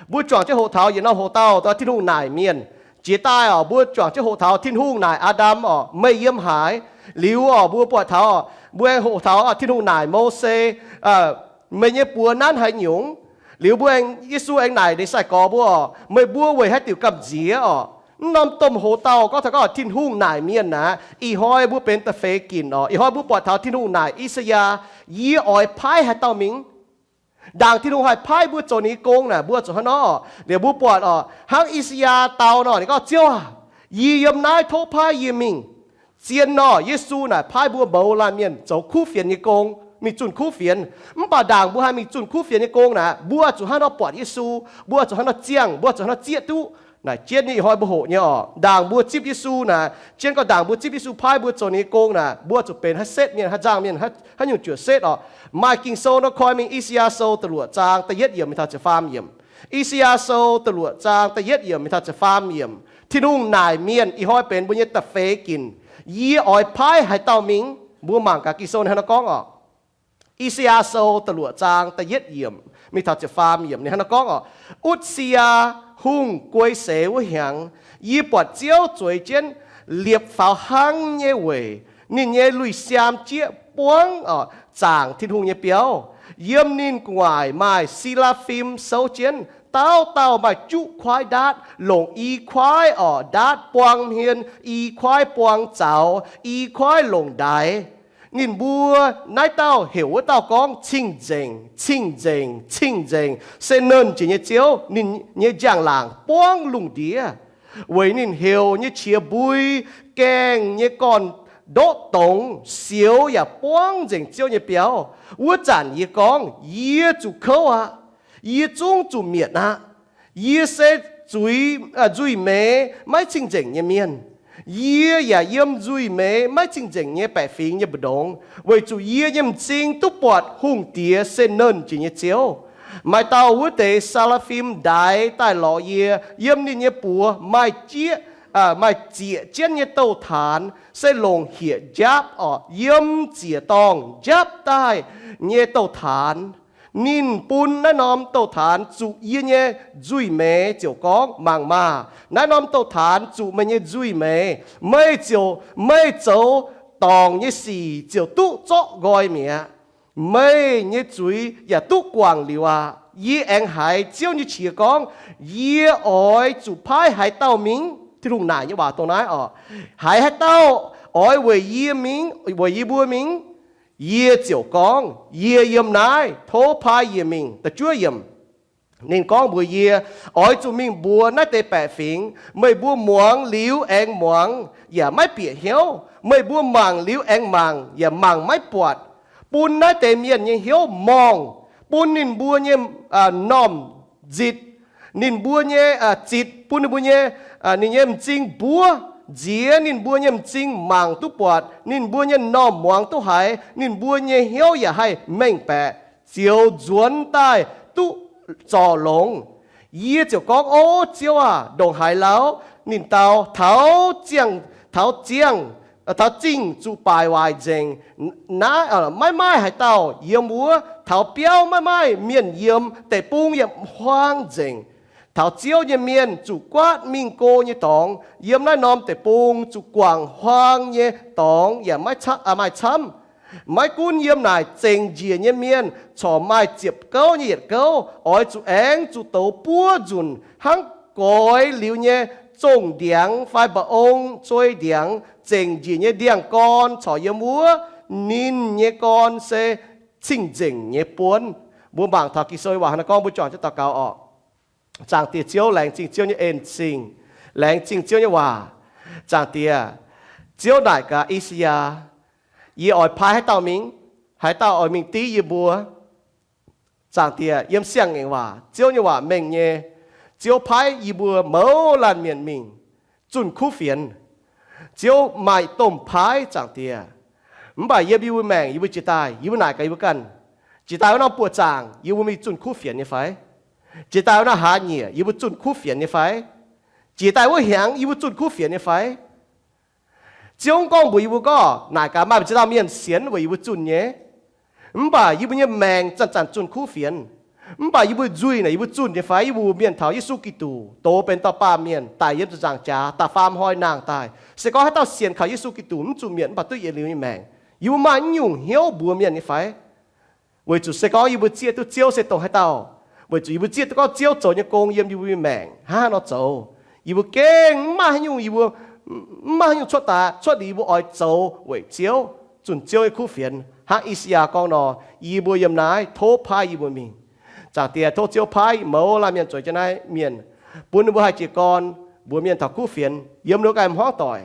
Mbuo juangc jienv hoqc taux yietc norm hoc-dauh, Tin-Hungh naaic mienh. Jiex daaih orqc, mbuo juangc jienv hoqc taux Tin-Hungh naaic Aa^ndam orqc, meih yiem haaix? Liuz orqc, mbuo buatc taux, mbuo aengx hoqc taux Tin-Hungh naaic Mose, meih nyei buoz nanv haaix nyungc? Liuz mbuo aengx, Yesu aengx naaic ninh sai-gorx mbuo orqc, meih mbuo weic haaix diuc gamh nziex orqc? Mv norm domh hoc-dauh gorngv taux gorngv Tin-Hungh naaic mienh aqv. Ih hnoi mbuo benx da'feix ginc orqc. Ih hnoi mbuo buatc taux Tin-Hungh naaic I^saa^yaa, Yie oix paaiv haaix dauh mingh? Ndaangc Tin-Hungh haih paaiv mbuo zoux ninh nyei gong naaic, mbuo zuqc hnangv nor orqc. Liuz mbuo buatc orqc, hnangv I^saa^yaa dau nor, ninh gorngv, Ziouv aah, yie yiem naaiv, tov paaiv yie mingh. Zien nor, Yesu naaic paaiv mbuo mouz laanh mienh zoux kuv fienx nyei gong, mingh zunh kuv fienx. Mv baac ndaangc mbuo haih mingh zunh kuv fienx nyei gong naaic, mbuo zuqc hnangv nor buatc Yesu, mbuo zuqc hnangv nor ziangh, mbuo zuqc hnangv nor zieqv duqv. Naaic jienv nyei ih hnoi mbuo hoqc nyei orqc, ndaangc mbuo zipv Yesu naaic, jienv gorngv ndaangc mbuo zipv Yesu paaiv mbuo zoux ninh nyei gong naaic, mbuo zuqc benx haaix setv mienh, haaix nzangc mienh, haaix nyungc juoqc setv orqc. Maaih Ging-Sou nor koi mingh I^saa^yaa Sou da'luoqc zaang da'yietv yiemc mingh taux ziepc faam yiemc. I^saa^yaa Sou da'luoqc zaang da'yietv yiemc mingh taux ziepc faam yiemc. Tin-Hungh naaic mienh, ih hnoi benx mbuo nyei da'feix ginc, Yie oix paaiv haaix dauh mingh? Mbuo mangc gaax Ging-Sou ninh hnangv nor gorngv orqc. I^saa^yaa Sou da'luoqc zaang da'yietv yiemc mingh taux ziepc faam yiemc ninh hnangv nor gorngv orqc. Utv^si^yaa Hungh guei seix wuov hnyangx, yie buatc Ziouv zueiz jienv liepc faaux hnangv nyei weic. Ninh nyei lui-siaam jieqv buangv orqc, zaangc Tin-Hungh nyei biauv. Yiem ninh gu'nguaaic maaih si^laa^fim souv jienv, dauh dauh maaih juqv kuaaiv ndaatv, longc i kuaaiv orqc ndaatv buang hmien, i kuaaiv buang zaux, i kuaaiv longc ndaix. Ninh mbuo naaiv dauh heuc wuov dauh gorngv, Cing-nzengc, cing-nzengc, cing-nzengc, se Nernh Jiex nyei Ziouv. Ninh nyei njang-laangc buangv lungh ndiev, weic ninh heuc nyei qiex mbui, gaengh nyei gorn-ndoqv dongz, sioux yaac buangv nzengc Ziouv nyei biauv. Wuov zanc yie gorngv, Yie zuqc kouv aqv. Yie zungv zuqc mietc aqv. Yie se zuiz, nzuih meix maiv cing-nzengc nyei mienh. Yie yaac yiem nzuih meix maiv cing-nzengc nyei baeqc fingx nyei mbu'ndongx, weic zuqc yie nyei m'zing duqv buatc Hungh Diex se Nernh Jiex nyei Ziouv. Maaih dauh wuov deix saa^laa^fim ndaix daaih lorz yie. Yiem ninh nyei buoz maaih jieqv, maaih zieqc jienv nyei douz-taanx, se longc hieqv-njaapv orqc, yiem ziec-dorngh njapv daaih nyei douz-taanx. Ninh bun naaiv norm douz-taanx zuqc yie nyei nzuih meix ziouc gorngv, Mangc maah! Naaiv norm douz-taanx zuqc meih nyei nzuih meix. Meih ziouc, meih zoux dorngc nyei sic ziouc duqv zorqv nqoi mi'aqv. Meih nyei zuiz yaac duqv guangc liuz aqv. Yie aengx haiz Ziouv nyei qiex gorngv, Yie oix zuqc paaiv haaix dauh mingh? Tin-Hungh naaic nyei waac dongh naaiv orqc. Haiz haaix dauh oix weic yie mingh, weic yie mbuo mingh? Yie ziouc gorngv, Yie yiem naaiv, tov paaiv yie mingh. Da'juov yiemc. Ninh gorngv mbuox yie, Oix zuqc mingh mbuox naaiv deix baeqc fingx, meih mbuo muangx liuz aengx muangx yaac maiv bieqc hnyouv, meih mbuo mangc liuz aengx mangc yaac mangc maiv buatc. Bun naaiv deix mienh nyei hnyouv morngh, bun ninh mbuo nyei normh nzitc, ninh mbuo nyei zitc bun ninh mbuo nyei, ninh nyei m'zing mbuov, nziex ninh mbuo nyei m'zing mangc duqv buatc, ninh mbuo nyei normh muangx duqv haiz, ninh mbuo nyei hnyouv yaac haih mengh baeqc, ziouc nzuonx daaih duqv zorc longx. Yie ziouc gorngv, O Ziouv aah! Ndongc haaix lauh? Ninh dau, Taux ziangh, taux ziangh, taux zingh zuqc baaic waaic nzengc, naaiv maiv maaih haaix dauh yiem wuov. Taux biauv maiv maaih mienh yiem, deic-bung yaac huaang nzengc. Taux Ziouv nyei mienh zuqc guaatv mingh go nyei dorngx, yiem naaiv norm deic-bung zuqc guangc huaang nyei dorngx yaac maiv maaih camv. Maiv gunv yiem naaic zengc njiec nyei mienh corc maaih ziepc gouv nyei yietc gouv, oix zuqc aengx zuqc douz buov nzunc hnangv goix liuz nyei zongh ndiangx fai mba'ong zuei ndiangx. Zengc njiec nyei ndiangx-gorn corc yiem wuov. Ninh nyei gorn se cing-nzengc nyei buonv. Mbuo mangc taux Ging-Sou nyei waac hnangv naaiv gorngv, mbuo juangc jienv daux gaux orqc. Zaangc Diex Ziouv, laengz zingh Ziouv nyei en-zingh, laengz zingh Ziouv nyei waac. Zaangc Diex, Ziouv naaic gaax I^saa^yaa, Yie oix paaiv haaix dauh mingh? Haaix dauh oix mingh div yie mbuo? Zaangc Diex, yiem Siang-Ngaengc Waac, Ziouv nyei waac mengh nyei. Ziouv paaiv yie mbuo mouz laanh mienh mingh zunh kuv fienx. Ziouv maaih domh paaiv, Zaangc Diex. Mv baac yiem yie mbuo maengc, yie mbuo jiex daaih, yie mbuo naaic gaax yie mbuo ganh, jiex daaih wuov norm buoqc zaangc yie mbuo mingh zunh kuv fienx nyei fai? Jiex daaih wuov norm hlaax nyieqc yie mbuo zunh kuv fienx nyei fai? Jiex daaih wuov hnyangx yie mbuo zunh kuv fienx nyei fai? Ziouv gorngv mbuox yie mbuo gorngv, naaic gaax maaih ziex dauh mienh sienx weic yie mbuo zunh nyei. Mv baac yie mbuo nyei maengc zanc-zanc zunh kuv fienx. Mv baac yie mbuo nzuih naaic yie mbuo zunh nyei fai? Yie mbuo mienh taux Yesu Giduc doz benx dauh baamh mienh daic yiem ziepc nzaangc jaax da'faam hnoi nangh daaih. Se gorngv haaix dauh sienx kaux Yesu Giduc mv zuqc mietc mv baac duqv yietc liuz nyei maengc. Yie mbuo maaih naaiv nyungc hnyouv mbuox mienh nyei fai? Weic zuqc se gorngv yie mbuo zieqv duqv Ziouv se dongh haaix dauh, weic zuqc yie mbuo zieqv duqv gorngv Ziouv zoux nyei gong yiem yie mbuo nyei maengc hnangv haaix nor zoux. Yie mbuo gengh mv maaih haaix nyungc, yie mbuo mv maaih haaix nyungc cuotv daaih, cuotv liuz yie mbuo oix zoux weic Ziouv, zunh Ziouv nyei kuv fienx, hnangv I^saa^yaa gorngv nor, yie mbuo yiem naaiv tov paaiv yie mbuo mingh. Zaangc Diex, tov Ziouv paaiv mouz laanh mienh zueiz jienv naaiv mienh, bun ninh mbuo haih jiez gorn mbuox mienh taux kuv fienx yiem ninh mbuo ganh hmuangv doic,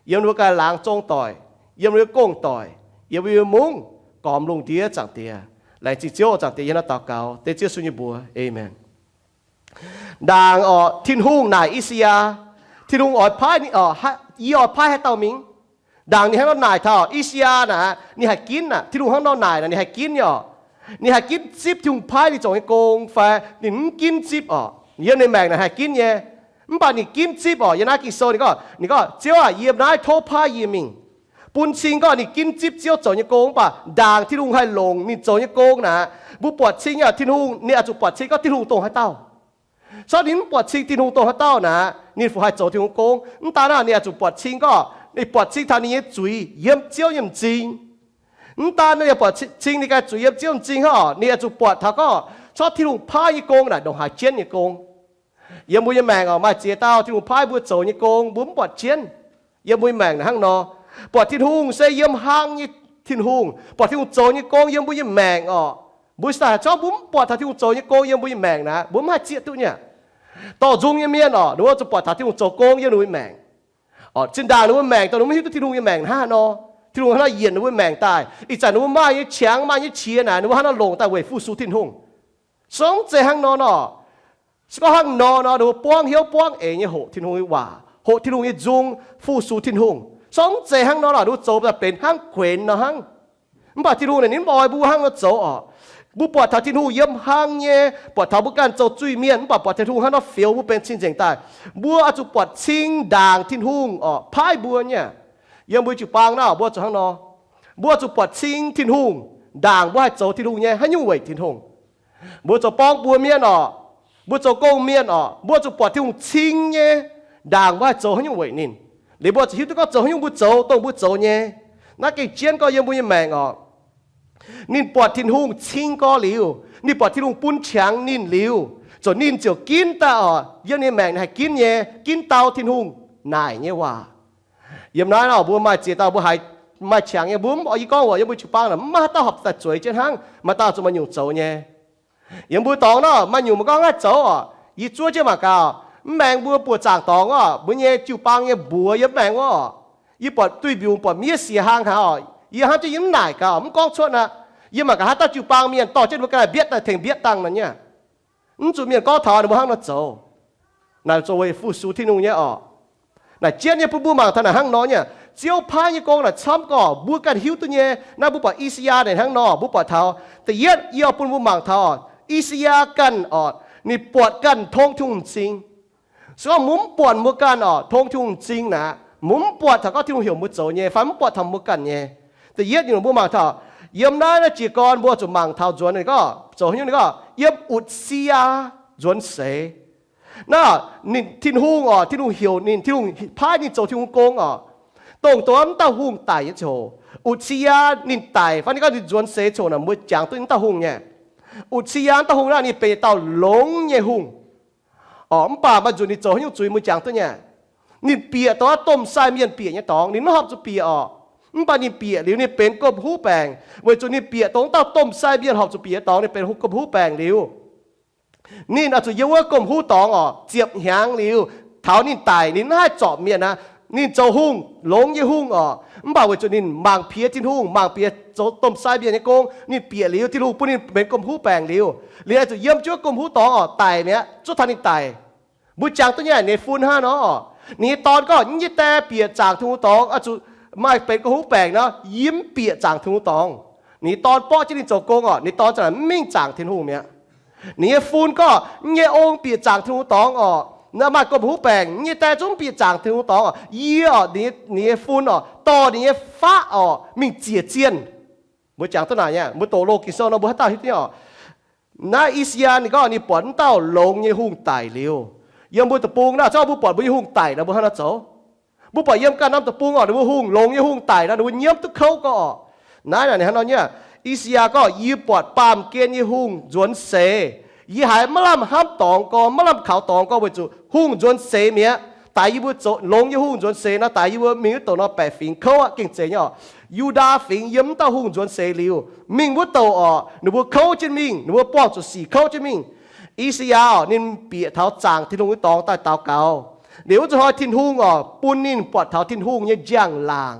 yiem ninh mbuo ganh laangz zong doic, yiem ninh mbuo gong doic, yiem mbuo mungv gormx lungh ndiev. Zaangc Diex, laengz zingh Ziouv. Zaangc Diex, yie hnangv naaiv daux gaux dengv Ziouv Yesu nyei mbuox, aamen. Ndaangc orqc, Tin-Hungh naaic I^saa^yaa, Tin-Hungh oix paaiv, yie oix paaiv haaix dauh mingh? Ndaangc ninh hnangv nor naaic taux I^saa^yaa naaic, ninh haih ginv aqv. Tin-Hungh hnangv nor naaic naaic ninh haih ginv nyei orqc. Ninh haih ginv zipv Tin-Hungh paaiv ninh zoux nyei gong fai ninh mv ginv zipv orqc. Yiem ninh maengc naaic haih ginv nyei. Mv baac ninh ginv zipv orqc. Yiem naaiv Ging-Sou ninh gorngv, ninh gorngv, Ziouv aac, yiem naaiv tov paaiv yie mingh. Bun cing gorngv ninh ginv zipv Ziouv zoux nyei gong, mv baac ndaangc Tin-Hungh haih longc ninh zoux nyei gong naaic, mbuo buatc cing aqv, Tin-Hungh ninh oix zuqc buatc cing gorngv Tin-Hungh dongh haaix dauh. Corc ninh mv buatc cing Tin-Hungh dongh haaix dauh naaic, ninh fungc haih zoux Tin-Hungh gong? Mv daan naaic, ninh oix zuqc buatc cing gorngv ninh buatc cing taux ninh nyei zuiz yiem Ziouv nyei m'zing. Mv daan ninh buatc cing ninh ganh zuiz yiem Ziouv m'zing hnangv orqc, ninh oix zuqc buatc taux gorngv corc Tin-Hungh paaiv nyei gong naaic ndongc haaix jienv nyei gong. Yiem mbuo nyei maengc orqc, maaih ziex dauh Tin-Hungh paaiv mbuo zoux nyei gong mbuo mv buatc jienv. Yiem mbuo nyei maengc naaic hnangv nor, buatc Tin-Hungh se yiem hlang nyei Tin-Hungh, buatc Tin-Hungh zoux nyei gong yiem mbuo nyei maengc orqc. Mbuo se daaih corc mbuo mv buatc taux Tin-Hungh zoux nyei gong yiem mbuo nyei maengc naaic, mbuo mv haih zieqv duqv nyei. Dorh nzung nyei mienh orqc, ninh mbuo zuqc buatc taux Tin-Hungh zoux gong yiem ninh mbuo nyei maengc. Zinh ndaangc ninh mbuo maengc daaih ninh mbuo mv hiuv duqv Tin-Hungh nyei maengc hnangv haaix nor. Tin-Hungh hnangv nor yienc ninh mbuo maengc daaih. Ih zanc ninh mbuo maaih nyei qangx, maaih nyei qiex naaic, ninh mbuo hnangv nor longc daaih weic fu-sux Tin-Hungh. Se gorngv mv zeiz hnangv nor nor, se gorngv hnangv nor nor, ninh mbuo buangv hnyouv buangv eix nyei hoqc Tin-Hungh nyei waac, hoqc Tin-Hungh nyei nzung, fu-sux Tin-Hungh. Se gorngv mv zeiz hnangv nor nor, ninh mbuo zoux daaih benx hnangv kuenx nor hnangv. Mv baac Tin-Hungh naaic ninh mv oix mbuo hnangv nor zoux orqc. Mbuo buatc taux Tin-Hungh yiem hlang nyei, buatc taux mbuo ganh zoux zuiz-mienh, mv baac buatc Tin-Hungh hnangv nor fioux mbuo benx cing-nzengc daaih. Mbuo oix zuqc buatc cing ndaangc Tin-Hungh orqc paaiv mbuo nyei. Yiem mbuo jiu-baang naaiv mbuo zuqc hnangv nor. Mbuo zuqc buatc cing Tin-Hungh, ndaangc mbuo haih zoux Tin-Hungh nyei haaix nyungc weic Tin-Hungh. Mbuo zoux borngv buoz mienh orqc, mbuo zoux gong mienh orqc, mbuo zuqc buatc Tin-Hungh cing nyei, ndaangc mbuo haih zoux haaix nyungc weic ninh. Liuz mbuo zuqc hiuv duqv gorngv zoux haaix nyungc mbuo zoux dongh mbuo zoux nyei. Naaiv gengh jienv gorngv yiem mbuo nyei maengc orqc, ninh buatc Tin-Hungh cing gorx liuz, ninh buatc Tin-Hungh bun qangx ninh liuz, zoux ninh ziouc ginv daaih orqc. Yiem ninh maengc ninh haih ginv nyei, ginv dau Tin-Hungh naaic nyei waac. Yiem naaiv nor mbuo maaih ziex dauh mbuo haiz maaih qangx nyei, mbuo mv oix yie gorngv orqc, yiem mbuo jiu-baang naaic mv maaih haaix dauh horpc daaih zueiz jienv hnangv, maaih dauh zuqc maaih nyungc zoux nyei. Yiem mbuo dorngx nor maaih nyungc mbuo gorngv haih zoux orqc, yie zuov jienv mangc gaax. Mv maengx mbuo buoqc zaangc dorngx orqc, mbuo nyei jiu-baang nyei mbuox yiem mv maengx wuov orqc, yie buatc duih mbiungc buatc miev siec hlang haaix orqc, yie hnamv jienv yie mv naaic gaax, mv gorngv cuotv aqv. Yie mangc gaax haaix dauh jiu-baang mienh dorh jienv mbuo ganh naaic mbietv daaih tengx mbietv dangh nor nyei. Mv zuqc mienh gorngv taux ninh mbuo hnangv nor zoux. Naaic zoux weic fu-sux Tin-Hungh nyei orqc. Naaic jienv nyei bun mbuo mangc taux naaic hnangv nor nyei. Ziouv paaiv nyei gong naaic camv gorqv mbuo ganh hiuv duqv nyei. Naaiv mbuo buatc I^saa^yaa naaic hnangv nor, mbuo buatc taux da'yietv yie oix bun mbuo mangc taux I^saa^yaa ganh orqc, ninh buatc ganh tong Tin-Hungh m'zing. Se gorngv mbuo mv buatc mbuo ganh orqc tong Tin-Hungh m'zing naaic, mbuo mv buatc taux gorngv Tin-Hungh heuc mbuo zoux nyei fai mv buatc taux mbuo ganh nyei. Da'yietv nyungc mbuo mangc taux yiem naaiv naaiv jiez gorn mbuo zuqc mangc taux nzuonx ninh gorngv zoux haaix nyungc, ninh gorngv yiem Utc^si^yaa nzuonx seix. Naaiv ninh, Tin-Hungh orqc, Tin-Hungh heuc ninh, Tin-Hungh paaiv ninh zoux Tin-Hungh gong orqc. Dongh dongh wuov dauh hungh daic nyei ziangh hoc, Utc^si^yaa ninh daic fai ninh gorngv ninh nzuonx seix ziangh hoc naaic mbuo jangx duqv wuov dauh hungh nyei. Utc^si^yaa wuov dauh hungh naaiv ninh benx dauh longx nyei hungh orqc. Mv baac maaih nzunc ninh zoux haaix nyungc zuiz mbuo jangx duqv nyei. Ninh bieqc dongh wuov domh sai mienh bieqc nyei dorngx, ninh mv horpc zuqc bieqc orqc. Mv baac ninh bieqc liuz ninh benx gomh huv baengc, weic zuqc ninh bieqc dongh wuov dauh domh sai mienh horpc zuqc bieqc nyei dorngx, ninh benx gomh huv baengc liuz, ninh oix zuqc yiem wuov gomh huv dorngx orqc ziepc hnyangx liuz, taux ninh daic ninh mv haih zorpc mienh aqv. Ninh zoux hungh, longx nyei hungh orqc, mv baac weic zuqc ninh mangc piex Tin-Hungh, mangc piex zoux domh sai mienh nyei gong, ninh bieqc liuz Tin-Hungh bun ninh benx gomh huv baengc liuz, liuz oix zuqc yiem jienv wuov gomh huv dorngx orqc daic mi'aqv, zuov taux ninh daic. Mbuo jangx duqv nyei, ninh nyei fun hnangv nor, ninh nyei dorn gorngv, Yie nyei die bieqc zaangc Tin-Hungh dorngx, oix zuqc maaih benx gomh huv baengc nor, yie mv bieqc zaangc Tin-Hungh dorngx. Ninh nyei dorn borqv jienv ninh zoux gong orqc, ninh nyei dorn za'naaic mv mingh zaangc Tin-Hungh mi'aqv. Ninh nyei fun gorngv, Yie nyei ong bieqc zaangc Tin-Hungh dorngx orqc, naaiv maaih gomh huv baengc. Yie nyei die zungv bieqc zaangc Tin-Hungh dorngx orqc. Yie orqc, ninh nyei fun orqc, dorh ninh nyei faqv orqc mingh ziec zienh. Mbuo jangx duqv naaic nyei, mbuo doqc loz Ging-Sou nor mbuo haaix dauh hiuv duqv nyei orqc. Naaiv I^saa^yaa ninh gorngv ninh buatc wuov dauh longx nyei hungh daic liuz, yiem mbuo deic-bung naaiv, zorqv mbuo buatc mbuo nyei hungh daic nor, mbuo hnangv haaix nor zoux? Mbuo buatc yiem ganh norm deic-bung oc, ninh mbuo hungh, longx nyei hungh daic nor, ninh mbuo nyiemv duqv kouv gorx oc. Naaiv naaic ninh hnangv nor nyei, I^saa^yaa gorngv, Yie buatc baamh gen nyei hungh nzuonx seix. Yie haiz maiv lamh hnamv dorngx gorx, maiv lamh kaux dorngx gorx, weic zuqc hungh nzuonx seix mi'aqv. Daix yie mbuo zoux, longx nyei hungh nzuonx seix nor, daix yie mbuo mingh wuov douc nor baeqc fingx kouv aqv. Gengh zeiz nyei oc. Yu^ndaa Fingx yiem wuov dauh hungh nzuonx seix liuz, mingh wuov douc oc, ninh mbuo kouv jienv mingh, ninh mbuo buangh zuqc sic kouv jienv mingh. I^saa^yaa oc, ninh bieqc taux zaangc Tin-Hungh nyei dorngx daaih daux gaux. Liuz wuov zuqc hnoi Tin-Hungh oc, bun ninh buatc taux Tin-Hungh nyei njang-laangc.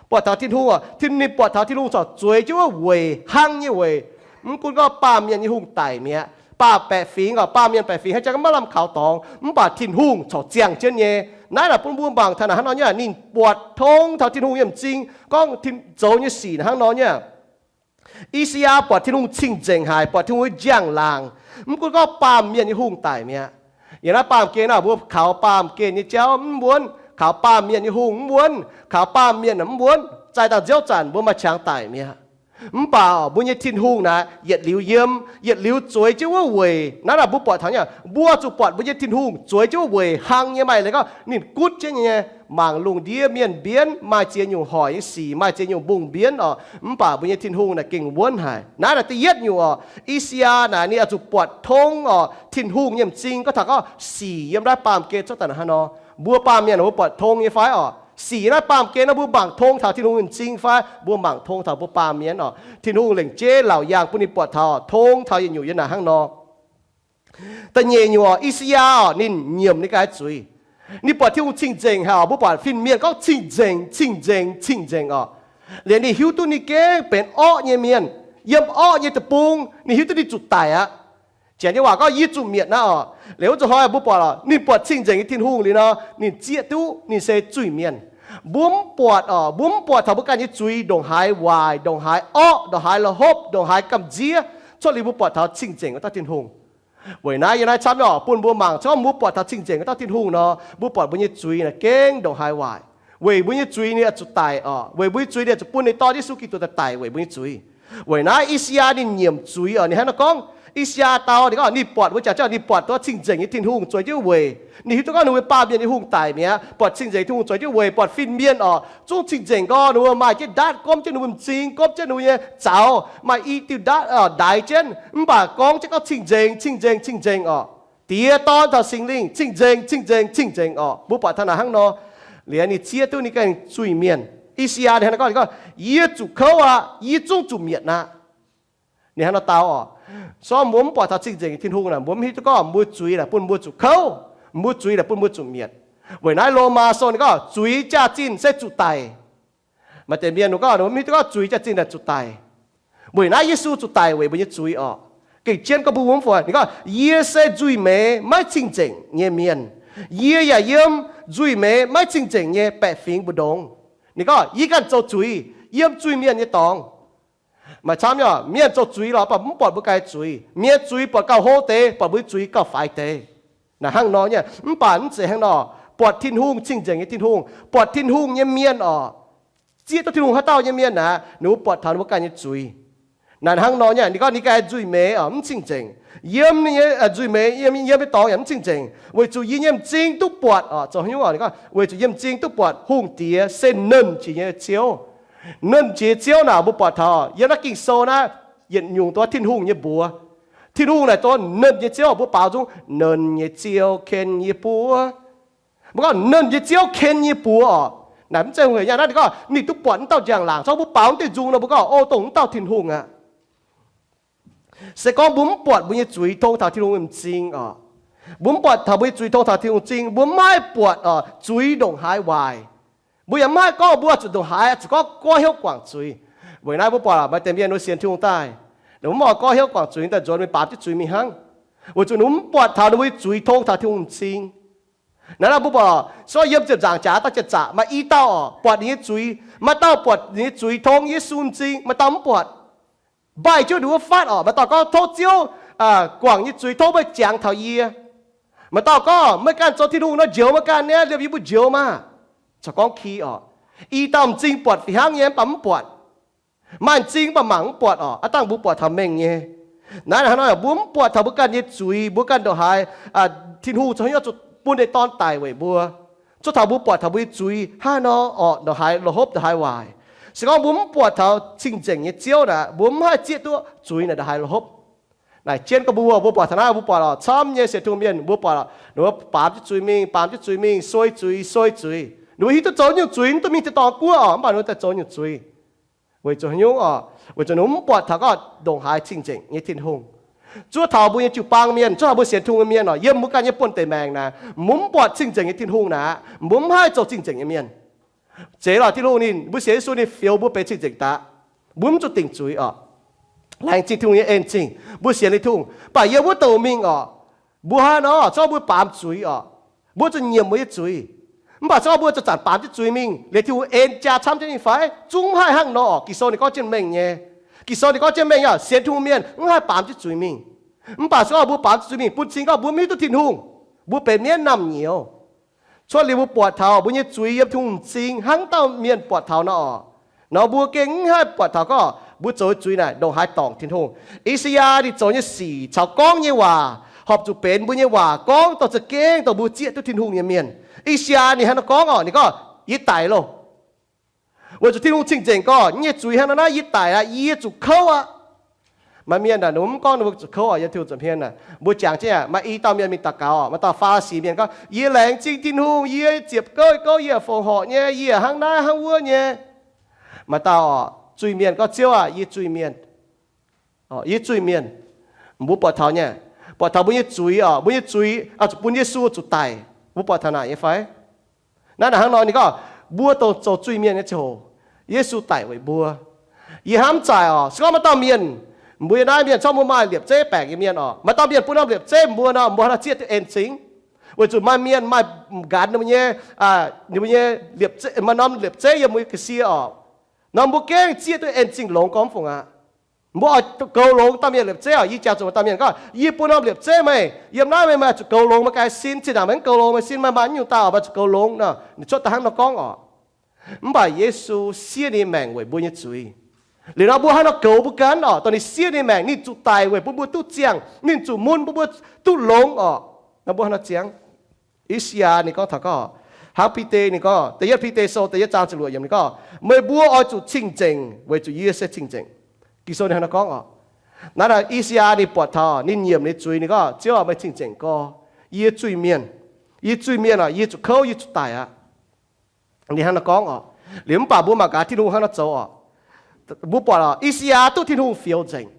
Buatc taux Tin-Hungh oc, ninh buatc taux Tin-Hungh corc zueiz jienv wuov weic, hnangv nyei weic. Mv gunv gorngv baamh mienh nyei hungh daic mi'aqv, baamh, baeqc fingx oc, baamh mienh baeqc fingx hnangv jang maiv lamh kaux dorngx, mv baac Tin-Hungh corc ziangh jienv nyei. Naaiv naaic bun mbuo mangc taux naaic hnangv nor nyei, ninh buatc tong taux Tin-Hungh nyei m'zing, gorngv zoux nyei sic hnangv nor nyei. I^saa^yaa buatc Tin-Hungh cing-nzengc haic, buatc Tin-Hungh nyei njang-laangc. Mv gunv gorngv baamh mienh nyei hungh daic mi'aqv. Yiem naaiv baamh gen naaic, mbuo kaux baamh gen nyei jauv mv wuonv, kaux baamh mienh nyei hungh mv wuonv, kaux baamh mienh mv wuonv, zaih dangh nziouv zanc mbuo maaih qangx daic mi'aqv. Mv baac mbuo nyei Tin-Hungh naaic yietc liuz yiem, yietc liuz zueiz jienv wuov weic. Naaiv naaic mbuo buatc taux nyei, mbuo zuqc buatc mbuo nyei Tin-Hungh zueiz jienv wuov weic hnangv nyei, maaih leiz gorngv ninh gutv jienv nyei, mangc lungh ndiev mienh mbienv, maaih ziex nyungc hoic nyei sic, maaih ziex nyungc mbungh mbienv oc. Mv baac mbuo nyei Tin-Hungh naaic gengh wuonv haic. Naaiv naaic da'yietv nyungc oc, I^saa^yaa naaic ninh oix zuqc buatc tong oc Tin-Hungh nyei m'zing. Gorngv taux gorngv sic yiem naaiv baamh gen cuotv daaih hnangv nor, mbuo baamh mienh mbuo buatc tong nyei fai oc? Sic naaiv baamh gen nor mbuo mangc tong taux Tin-Hungh nyei m'zing fai? Mbuo mangc tong taux mbuo baamh mienh oc. Tin-Hungh lengc jeiv laauc yaangh bun ninh buatc taux tong taux yietc nyungc yiem naaic hnangv nor. Da'nyeic nyungc oc, I^saa^yaa oc, ninh nyiemc ninh ganh nyei zuiz. Ninh buatc Tin-Hungh cing-nzengc haic oc. Mbuo buatc fin-mienh gorngv cing-nzengc, cing-nzengc, cing-nzengc oc. Liuz ninh hiuv duqv ninh gengh benx orqv nyei mienh, yiem orqv nyei deic-bung, ninh hiuv duqv ninh zuqc daic aqv. Janx nyei waac gorngv yie zuqc mietc naaiv oc. Liuz wuov zuqc hnoi mbuo buatc oc, ninh buatc cing-nzengc nyei Tin-Hungh liuz nor, ninh zieqv duqv ninh se zuiz-mienh. Mbuo mv buatc oc, mbuo mv buatc taux mbuo ganh nyei zuiz ndongc haaix waaic, ndongc haaix orqv, ndongc haaix la'hopv, ndongc haaix gamh nziev, cuotv liuz mbuo buatc taux cing-nzengc wuov dauh Tin-Hungh. Weic naaiv yiem naaiv camv nyei oc, bun mbuo mangc, se gorngv mbuo buatc taux cing-nzengc wuov dauh Tin-Hungh nor, mbuo buatc mbuo nyei zuiz naaic gengh ndongc haaix waaic. Weic mbuo nyei zuiz ninh oix zuqc daic oc. Weic mbuo nyei zuiz ninh oix zuqc bun ninh dorn Yesu Giduc daaih daic weic mbuo nyei zuiz. Weic naaiv I^saa^yaa ninh nyiemc zuiz oc. Ninh hnangv naaiv gorngv, I^saa^yaa dau ninh gorngv ninh buatc, mbuo jaax jauv ninh buatc duqv cing-nzengc nyei Tin-Hungh zueiz jienv weic. Ninh hiuv duqv gorngv ninh mbuo baamh mienh nyei hungh daic mi'aqv, buatc cing-nzengc Tin-Hungh zueiz jienv weic, buatc fin-mienh oc, zungv cing-nzengc gorngv ninh mbuo maaih jienv ndaatv gomv jienv ninh mbuo m'zing, gomv jienv ninh mbuo nyei zaux, maaih i diuh ndaatv ndaix jienv, mv baac gorngv jienv gorngv cing-nzengc, cing-nzengc, cing-nzengc oc. Diex, Dorn caux Singx Lingh cing-nzengc, cing-nzengc, cing-nzengc oc. Mbuo buatc taux naaic hnangv nor, liuz ninh zieqv duqv ninh ganh zuiz-mienh. I^saa^yaa ninh hnangv naaiv gorngv, ninh gorngv, Yie zuqc kouv aqv. Yie zungv zuqc mietc aqv. Ninh hnangv naaiv dau oc. So mbuo mv buatc taux cing-nzengc Tin-Hungh naaic, mbuo mv hiuv duqv gorngv mbuo zuiz naaic bun mbuo zuqc kouv, mbuo zuiz naaic bun mbuo zuqc mietc. Weic naaiv Lomaa Sou ninh gorngv zuiz jaax-zinh se zuqc daic. Maaih deix mienh ninh gorngv mbuo mv hiuv duqv gorngv zuiz jaax-zinh naaic zuqc daic. Weic naaiv Yesu zuqc daic weic mbuo nyei zuiz oc. Gengh jienv gorngv mbuo mv fungc, ninh gorngv, Yie se nzuih meix maiv cing-nzengc nyei mienh. Yie yaac yiem nzuih meix maiv cing-nzengc nyei baeqc fingx mbu'ndongx. Ninh gorngv, Yie ganh zoux zuiz, yiem zuiz-mienh nyei dorngx. Maaih camv nyei oc, mienh zoux zuiz lorqc, mv baac mv buatc mbuo ganh zuiz. Mienh zuiz buatc gauh hlo deix, buatc mbuo zuiz gauh faix deix. Naaic hnangv nor nyei, mv baac mv zeiz hnangv nor. Buatc Tin-Hungh, cing-nzengc nyei Tin-Hungh, buatc Tin-Hungh nyei mienh oc, zieqv duqv Tin-Hungh haaix dauh nyei mienh naaic, ninh mbuo buatc taux ninh mbuo ganh nyei zuiz. Naaic hnangv nor nyei, ninh gorngv ninh ganh nzuih meix oc, mv cing-nzengc. Yiem ninh nyei nzuih meix, yiem, yiem nyei dorngx yaac mv cing-nzengc, weic zuqc yie nyei m'zing duqv buatc oc. Zoux haaix nyungc oc? Ninh gorngv, weic zuqc yie m'zing duqv buatc Hungh Diex se Nernh Jiex nyei Ziouv. Nernh Jiex Ziouv naaic mbuo buatc taux yiem naaiv Ging-Sou naaiv yietc nyungc duqv Tin-Hungh nyei mbuox. Tin-Hungh naaic duqv Nernh nyei Ziouv, mbuo baaux nzung, Nernh nyei Ziouv ken yie buo. Mbuo gorngv Nernh nyei Ziouv ken yie buo oc. Naaic mv zeiz hungh hec nyei naaiv, ninh gorngv ninh duqv buatc wuov dauh njang-laangc. Zorqv mbuo baaux wuov deix nzung nor, mbuo gorngv, O, dongh wuov dauh Tin-Hungh aqv. Se gorngv mbuo mv buatc mbuo nyei zuiz tong taux Tin-Hungh nyei m'zing oc, mbuo mv buatc taux mbuo nyei zuiz tong taux Tin-Hungh m'zing, mbuo maiv buatc oc zuiz ndongc haaix waaic. Mbuo yaac mv haih gorngv mbuo zuqc ndongc haaix, zuqc gorngv goiv hnyouv guangc zuiz. Weic naaiv mbuo buatc maaih deix mienh mbuo sienx Tin-Hungh daaih, mbuo mv oix goiv hnyouv guangc zuiz daaih nzuonx mingh baamz jienv zuiz mingh hnangv, weic zuqc ninh mbuo mv buatc taux ninh mbuo nyei zuiz tong taux Tin-Hungh m'zing. Naaiv mbuo buatc, so yiem ziepc nzaangc jaax dauh jiex zaqc maaih i dauh oc, buatc ninh nyei zuiz, maaih dauh buatc ninh nyei zuiz tong Yesu m'zing, maaih dauh mv buatc. Mbaih jienv ninh wuov fatv oc, maaih dauh gorngv, Tov Ziouv guangc nyei zuiz tov meih jangx taux yie. Maaih dauh gorngv, Meih ganh zoux Tin-Hungh nor, njoux meih ganh niaa, liemh yie mbuo njoux maah! Corc gorngv ki oc. I dauh m'zing buatc fih hnangv nyei mv baac mv buatc. Maaih m'zing mv baac mangc mv buatc oc. Aav dangh mbuo buatc taux mengh nyei. Naaiv hnangv nor, mbuo mv buatc taux mbuo ganh nyei zuiz, mbuo ganh ndongc haaix, Tin-Hungh zoux haaix nyungc zuqc bun ninh nyei Dorn daic weic mbuo. Zuov taux mbuo buatc taux mbuo nyei zuiz hnangv nor orqc, ndongc haaix la'hopv ndongc haaix waaic. Se gorngv mbuo mv buatc taux cing-nzengc nyei Ziouv naaic, mbuo mv haih zieqv duqv zuiz naaic ndongc haaix la'hopv. Naaic jienv gorngv mbuo, mbuo buatc taux naaiv, mbuo buatc lorqc, camv nyei sienx Tin-Hungh mienh, mbuo buatc lorqc, ninh mbuo baamz jienv zuiz mingh, baamz jienv zuiz mingh, suei zuiz, suei zuiz. Ninh mbuo hiuv duqv zoux nyungc zuiz, mv duqv mingh tin-dorngh guoqv orqc, mv baac ninh mbuo daaih zoux nyungc zuiz. Weic zuqc haaix nyungc orqc? Weic zuqc ninh mbuo mv buatc taux gorngv ndongc haaix cing-nzengc nyei Tin-Hungh. Zuov taux mbuo nyei jiu-baang mienh, zuov taux mbuo sienx Tin-Hungh nyei mienh orqc, yiem mbuo ganh nyei buonv-deic maengc naaic, mbuo mv buatc cing-nzengc nyei Tin-Hungh naaic, mbuo mv haih zoux cing-nzengc nyei mienh. Zeiz lorqc, Tin-Hungh ninh, mbuo sienx Yesu ninh fioux mbuo benx cing-nzengc daaih. Mbuo mv zuqc dingc zuiz orqc. Laengz zingh Tin-Hungh nyei en-zingh, mbuo sienx liuz Tin-Hungh. Mv baac yiem wuov douc mingh orqc, mbuo hnangv nor, se gorngv mbuo baamz zuiz orqc, mbuo zuqc nyiemc mbuo nyei zuiz. Mv baac se gorngv mbuo zuqc zanc baamz jienv zuiz mingh, liuz Tin-Hungh en jaa camv jienv nyei fai? Zungv mv haih hnangv nor orqc. Ging-Sou ninh gorngv jienv mengh nyei. Ging-Sou ninh gorngv jienv mengh, sienx Tin-Hungh mienh mv haih baamz jienv zuiz mingh. Mv baac se gorngv mbuo baamz jienv zuiz mingh, bun cing gorngv mbuo mv hiuv duqv Tin-Hungh, mbuo benx mienv naamh nyouz. Cuotv liuz mbuo buatc taux mbuo nyei zuiz yiem Tin-Hungh m'zing hnangv dauh mienh buatc taux nor orqc, nor mbuo gengh mv haih buatc taux gorngv mbuo zoux zuiz naaic ndongc haaix dorngc Tin-Hungh. I^saa^yaa ninh zoux nyei sic caux gorngv nyei waac horpc zuqc benx mbuo nyei waac gorngv dorh za'gengh dongh mbuo zieqv duqv Tin-Hungh nyei mienh. I^saa^yaa ninh hnangv nor gorngv orqc, ninh gorngv, Yie daic loh. Weic zuqc Tin-Hungh cing-nzengc gorngv, Yie nyei zuiz hnangv nor naaiv, yie daic aqv, yie zuqc kouv aqv. Maaih mienh naaic, ninh mbuo mv gorngv ninh mbuo zuqc kouv orqc, yiem Tin-Hungh zuqc hmien naaic. Mbuo jangx jienv aqv, maaih i dauh mienh mingh daux gaux orqc, maaih dauh Faa^li^si mienh gorngv, Yie laengz zingh Tin-Hungh, yie ziepc gouv gouv, yie fongc horc nyei, yie hnangv naaiv hnangv wuov nyei. Maaih dauh orqc, zuiz-mienh gorngv, Ziouv aac, yie zuiz-mienh. Yie zuiz-mienh. Mbuo buatc taux nyei, buatc taux mbuo nyei zuiz orqc, mbuo nyei zuiz oix zuqc bun Yesu zuqc daic. Mbuo buatc taux naaic nyei fai? Naaiv naaic hnangv nor ninh gorngv, mbuo dongh zoux zuiz-mienh nyei ziangh hoc, Yesu daic weic mbuo. Yie hnamv zaaic orqc, se gorngv maaih dauh mienh, mbuo yiem naaiv mienh corc mbuo maaih liepc zeiv baengc nyei mienh orqc, maaih dauh mienh bun norm liepc zeiv mbuo nor, mbuo hnangv nor zieqv duqv en-zingh. Weic zuqc maaih mienh maaih nqanx ninh mbuo nyei, ninh mbuo nyei, maaih norm liepc zeiv yiem mbuo ga'sie orqc. Nor mbuo gengh zieqv duqv en-zingh longx gormx fungc aqv. Mbuo oix goux longx dauh mienh liepc zeiv orqc. Yie jangx zuqc maaih dauh mienh gorngv, Yie bun norm liepc zeiv meih, yiem naaiv meih maaih zuqc goux longx meih ga'sie sin, zinh ndaangc meih mv goux longx meih sin, meih maaih nyungc dauh maaih zuqc goux longx nor. Ninh cuotv daaih hnangv nor gorngv orqc. Mv baac Yesu siev ninh maengc weic mbuo nyei zuiz. Liuz nor mbuo hnangv nor goux mbuo ganh orqc, dongh ninh siev ninh maengc, ninh zuqc daic weic bun mbuo duqv ziangh, ninh zuqc mun bun mbuo duqv longx orqc. Nor mbuo hnangv nor ziangx. I^saa^yaa ninh gorngv taux gorngv, hnangv Bide ninh gorngv, da'yietv Bide sou da'yietv zaang ziepc luoqc yiemc ninh gorngv, Meih mbuo oix zuqc cing-nzengc weic zuqc yie se cing-nzengc. Ging-Sou ninh hnangv nor gorngv orqc. Naaiv naaic I^saa^yaa ninh buatc taux ninh nyiemc ninh zuiz, ninh gorngv, Ziouv aac, meih cing-nzengc gorx. Yie zuiz-mienh, yie zuiz-mienh orqc, yie zuqc kouv, yie zuqc daic aqv. Ninh hnangv nor gorngv orqc. Liuz mv baac mbuo mangc gaax Tin-Hungh hnangv nor zoux orqc. Mbuo buatc orqc, I^saa^yaa duqv Tin-Hungh fioux nzengc.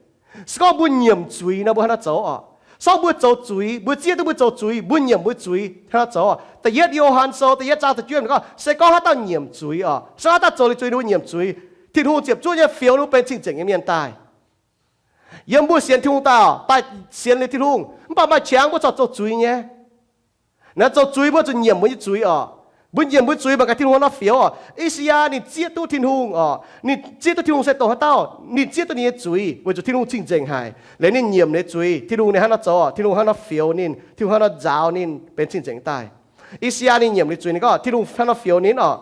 Se gorngv mbuo nyiemc zuiz nor, mbuo hnangv nor zoux orqc. Se gorngv mbuo zoux zuiz, mbuo zieqv duqv mbuo zoux zuiz, mbuo nyiemc mbuo zuiz hnangv nor zoux orqc. Da'yietv Yo^han Sou da'yietv zaang da'juov ninh gorngv, se gorngv haaix dauh nyiemc zuiz orqc, se gorngv haaix dauh zoux liuz zuiz, ninh mbuo nyiemc zuiz, Tin-Hungh ziepc zuoqv nyei fioux ninh mbuo benx cing-nzengc nyei mienh daaih. Yiem mbuo sienx Tin-Hungh daaih, daaih sienx liuz Tin-Hungh, mv baac maaih qangx mbuo corc zoux zuiz nyei. Naaiv zoux zuiz mbuo zuqc nyiemc mbuo nyei zuiz orqc. Mbuo nyiemc mbuo zuiz mangc gaax Tin-Hungh hnangv nor fioux orqc. I^saa^yaa ninh zieqv duqv Tin-Hungh orqc, ninh zieqv duqv Tin-Hungh se dongh haaix dauh, ninh zieqv duqv ninh nyei zuiz weic zuqc Tin-Hungh cing-nzengc haic. Liuz ninh nyiemc ninh nyei zuiz, Tin-Hungh ninh hnangv nor zoux orqc, Tin-Hungh hnangv nor fioux ninh, Tin-Hungh hnangv nor nzaaux ninh benx cing-nzengc daaih. I^saa^yaa ninh nyiemc ninh zuiz, ninh gorngv Tin-Hungh hnangv nor fioux ninh orqc.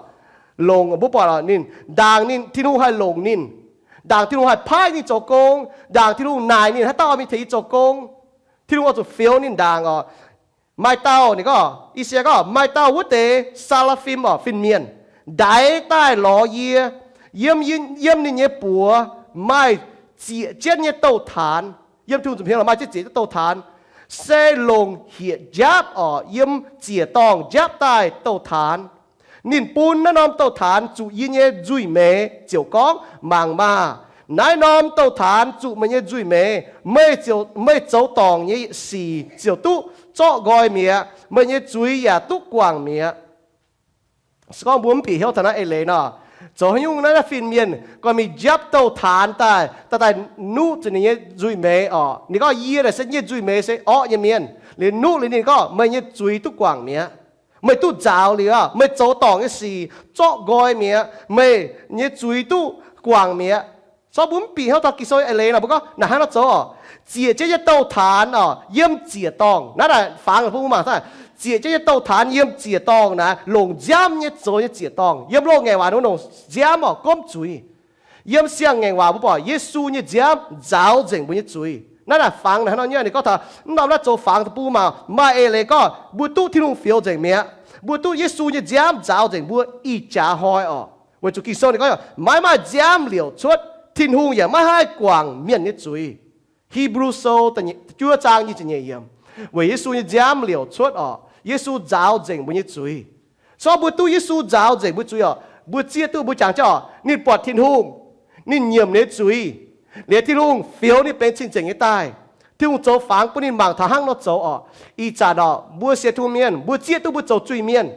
Longc, mbuo buatc orqc, ninh ndaangc ninh, Tin-Hungh haih longc ninh, ndaangc Tin-Hungh haih paaiv ninh zoux gong, ndaangc Tin-Hungh naaic ninh haaix dauh oix mingh tengx yie zoux gong. Tin-Hungh oix zuqc fioux ninh ndaangc orqc. Maaih dauh ninh gorngv, I^saa^yaa gorngv, maaih dauh wuov deix saa^laa^fim orqc, fin-mienh, ndaix daaih lorz yie. Yiem, yiem ninh nyei buoz maaih zieqc jienv nyei douz-taanx. Yiem Tin-Hungh zuqc hmien maaih zieqc jienv douz-taanx, se longc hietc njapv orqc, yiem ziec-dorngh njapv daaih douz-taanx. Ninh bun naaiv norm douz-taanx zuqc yie nyei nzuih meix ziouc gorngv, Mangc maah! Naaiv norm douz-taanx zuqc meih nyei nzuih meix. Meih zoux dorngc nyei sic ziouc duqv zorqv nqoi mi'aqv. Meih nyei zuiz yaac duqv guangc mi'aqv. Se gorngv mbuo mv bieqc hnyouv taux naaiv eix leiz nor, zoux haaix nyungc naaiv fin-mienh gorngv mingh njapv douz-taanx daaih, daaih, daaih nuqv zuqc ninh nyei nzuih meix orqc. Ninh gorngv, Yie naaic se nyei nzuih meix se orqv nyei mienh. Liuz nuqv liuz ninh gorngv, Meih nyei zuiz duqv guangc mi'aqv. Meih duqv nzaaux liuz, meih zoux dorngc nyei sic zorqv nqoi mi'aqv. Meih nyei zuiz duqv guangc mi'aqv. Se gorngv mbuo mv bieqc hnyouv taux Ging-Sou eix leiz nor, mbuo gorngv naaic hnangv nor zoux orqc. Ziec jienv nyei douz-taanx orqc, yiem ziec-dorngh. Naaiv naaic fangx mbuo mangc, ziec jienv nyei douz-taanx yiem ziec-dorngh naaic longc nziaamv nyei zoux nyei ziec-dorngh. Yiem loz-ngaengc waac ninh longc nziaamv orqc, gomv zuiz. Yiem siang-ngaengc waac mbuo buatc Yesu nyei nziaamv nzaaux nzengc mbuo nyei zuiz. Naaiv naaic fangx naaiv nor nyei, ninh gorngv taux mv norm naaiv zoux fangx deic-bung maah. Maaih eix leiz gorngv mbuo duqv Tin-Hungh fioux nzengc mi'aqv. Mbuo duqv Yesu nyei nziaamv nzaaux nzengc mbuo ih jaax hnoi oc. Weic zuqc Ging-Sou ninh gorngv, maiv maaih nziaamv liouc cuotv, Tin-Hungh yaac maiv haih guangc mienh nyei zuiz. Hipv^lu Sou juov zaang nyic ziepc nyeic yiemc. Weic Yesu nyei nziaamv liouc cuotv oc. Yesu nzaaux nzengc mbuo nyei zuiz. Se gorngv mbuo duqv Yesu nzaaux nzengc mbuo zuiz oc, mbuo zieqv duqv, mbuo jangx jienv oc, ninh buatc Tin-Hungh, ninh nyiemc ninh nyei zuiz, liuz Tin-Hungh fioux ninh benx cing-nzengc nyei daaih. Tin-Hungh zoux fangx bun ninh mangc taux hnangv nor zoux oc. Ih zanc oc, mbuo sienx Tin-Hungh mienh, mbuo zieqv duqv mbuo zoux zuiz mienh,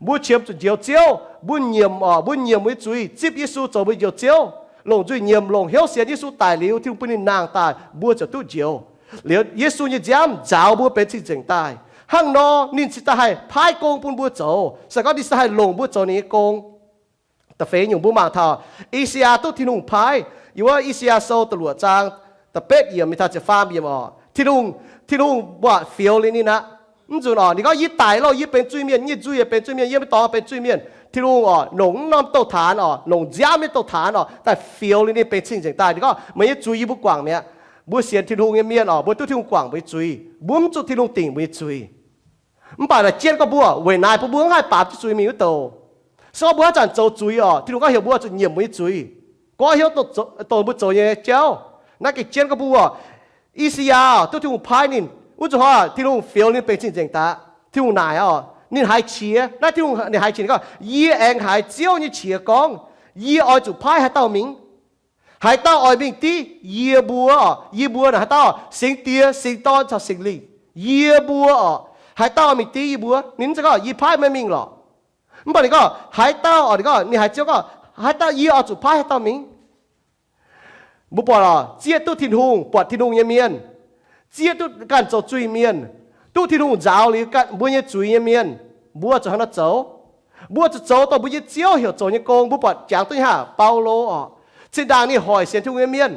mbuo qiemx zuqc njoux Ziouv, mbuo nyiemc oc, mbuo nyiemc mbuo nyei zuiz, zipv Yesu zoux mbuo njoux Ziouv, longc nzuih nyiemc, longc hnyouv sienx Yesu daic liuz, Tin-Hungh bun ninh nangh daaih, mbuo ziouc duqv njoux. Liuz Yesu nyei nziaamv nzaaux mbuo benx cing-nzengc daaih. Hnangv nor ninh cingx daaih haih paaiv gong bun mbuo zoux. Se gorngv ninh cingx daaih haih longc mbuo zoux ninh nyei gong. Da'feix nyungc mbuo mangc taux I^saa^yaa duqv Tin-Hungh paaiv. Yiem wuov I^saa^yaa Sou da'luoqc zaang da'betv yiemc mingh taux ziepc faam yiemc oc, Tin-Hungh, Tin-Hungh buatc fioux liuz ninh aqv. Mv nzunc oc, ninh gorngv, yie daic loh, yie benx zuiz-mienh, yie nyei nzuih yaac benx zuiz-mienh, yie nyei dorngx benx zuiz-mienh. Tin-Hungh oc, longc mv norm douz-taanx oc, longc nziaamv nyei douz-taanx oc, daaih fioux liuz ninh benx cing-nzengc daaih. Ninh gorngv, meih nyei zuiz yie mbuo guangc mi'aqv. Mbuo sienx Tin-Hungh nyei mienh oc, mbuo duqv Tin-Hungh guangc mbuo nyei zuiz. Mbuo mv zuqc Tin-Hungh dingc mbuo nyei zuiz. Mv baac naaic jienv gorngv mbuo weic naaiv bun mbuo mv haih baamz jienv zuiz mingh wuov douc. Se gorngv mbuo haaix zanc zoux zuiz oc, Tin-Hungh gorngv heuc mbuo zuqc nyiemc mbuo nyei zuiz, goiv hnyouv dongh mbuo zoux nyei jauv. Naaiv gengh jienv gorngv mbuo oc, I^saa^yaa duqv Tin-Hungh paaiv ninh wuov nzunc hnoi, Tin-Hungh fioux ninh benx cing-nzengc daaih. Tin-Hungh naaic oc, ninh haiz qiex. Naaiv Tin-Hungh ninh haiz qiex, ninh gorngv, yie aengx haiz Ziouv nyei qiex gorngv, yie oix zuqc paaiv haaix dauh mingh? Haaix dauh oix mingh div yie mbuo oc? Yie mbuo naaic haaix dauh? Singx Diex, Singx Dorn caux Singx Lingh. Yie mbuo oc, haaix dauh oix mingh div yie mbuo? Ninh mv zeiz gorngv, yie paaiv meih mingh lorqc. Mv baac ninh gorngv, haaix dauh oc, ninh gorngv, ninh haiz Ziouv gorngv, haaix dauh yie oix zuqc paaiv haaix dauh mingh? Mbuo buatc oc, zieqv duqv Tin-Hungh, buatc Tin-Hungh nyei mienh, zieqv duqv ganh zoux zuiz-mienh, duqv Tin-Hungh nzaaux liuz ganh mbuo nyei zuiz nyei mienh, mbuo zuqc hnangv naaiv zoux. Mbuo zuqc zoux dongh mbuo nyei Ziouv heuc zoux nyei gong. Mbuo buatc jangx duqv nyei haac, Baulo oc, zinh ndaangc ninh hoic sienx Tin-Hungh nyei mienh,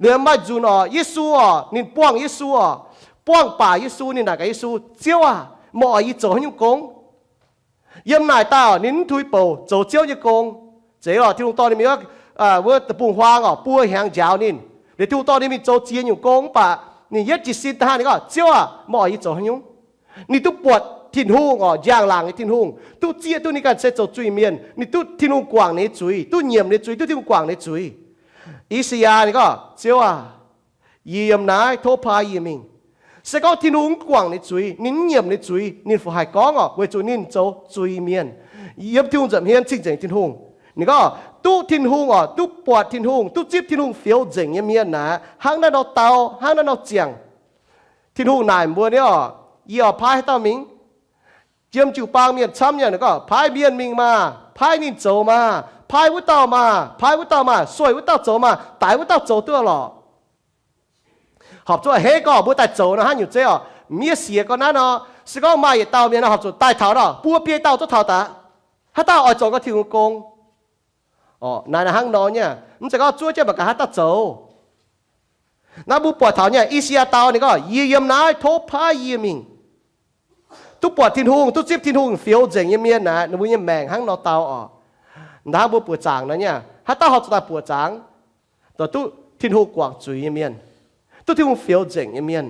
liuz maaih nzunc oc, Yesu oc, ninh buangh Yesu oc, buangh baac Yesu, ninh naaic gaax Yesu, Ziouv aah, meih oix yie zoux haaix nyungc gong? Yiem naaic dauh ninh mv tuix bouc zoux Ziouv nyei gong. Zeiz lorqc, Tin-Hungh dorh ninh mingh wuov deic-bung-huaang oc, buo hnyangx njaaux ninh. Liuz Tin-Hungh dorh ninh mingh zoux ziex nyungc gong, mv baac ninh yietv jiez sin daaih hnangv, ninh gorngv, Ziouv aah, meih oix yie zoux haaix nyungc? Ninh duqv buatc Tin-Hungh oc, njang-laangc nyei Tin-Hungh, duqv zieqv duqv ninh ganh se zoux zuiz-mienh, ninh duqv Tin-Hungh guangc ninh nyei zuiz, duqv nyiemc ninh nyei zuiz, duqv Tin-Hungh guangc ninh nyei zuiz. I^saa^yaa ninh gorngv, Ziouv aah, yie yiem naaiv, tov paaiv yie mingh. Se gorngv Tin-Hungh mv guangc ninh nyei zuiz, ninh mv nyiemc ninh nyei zuiz, ninh fungc haih gorngv oc, weic zuqc ninh zoux zuiz-mienh. Yiem Tin-Hungh nza'hmien cing-nzengc Tin-Hungh. Ninh gorngv duqv Tin-Hungh oc, duqv buatc Tin-Hungh, duqv zipv Tin-Hungh fioux nzengc nyei mienh naaic, hnangv naaiv nor dau, hnangv naaiv nor ziangh. Tin-Hungh naaic mbuo nyei oc, yie oix paaiv haaix dauh mingh? Jiem jiu-baang mienh camv nyei, ninh gorngv, paaiv mienh mingh maah, paaiv ninh zoux maah, paaiv wuov dauh maah, paaiv wuov dauh maah, sueih wuov dauh zoux maah, daix wuov dauh zoux duqv lorqc. Horpc zuqc a'hneiv gorngv mbuo daaih zoux nor hnangv nyungc zeiv oc. Miev siex gorngv naaiv nor, se gorngv maaih yietc dauh mienh nor horpc zuqc daaih taux nor, buo biei dauh zungv taux daaih. Haaix dauh oix zoux gau Tin-Hungh gong? Naaiv naaic hnangv nor nyei, mv zeiz gorngv zuov jienv mangc gaax haaix dauh zoux. Naaiv mbuo buatc taux nyei, I^saa^yaa dau ninh gorngv, yie yiem naaiv, tov paaiv yie mingh. Duqv buatc Tin-Hungh, duqv zipv Tin-Hungh fioux nzengc nyei mienh naaic, ninh mbuo nyei maengc hnangv nor dau oc. Hnangv mbuo buoqc zaangc nor nyei, haaix dauh horpc zuqc daaih buoqc zaangc? Dongh duqv Tin-Hungh guangc zuiz nyei mienh, duqv Tin-Hungh fioux nzengc nyei mienh,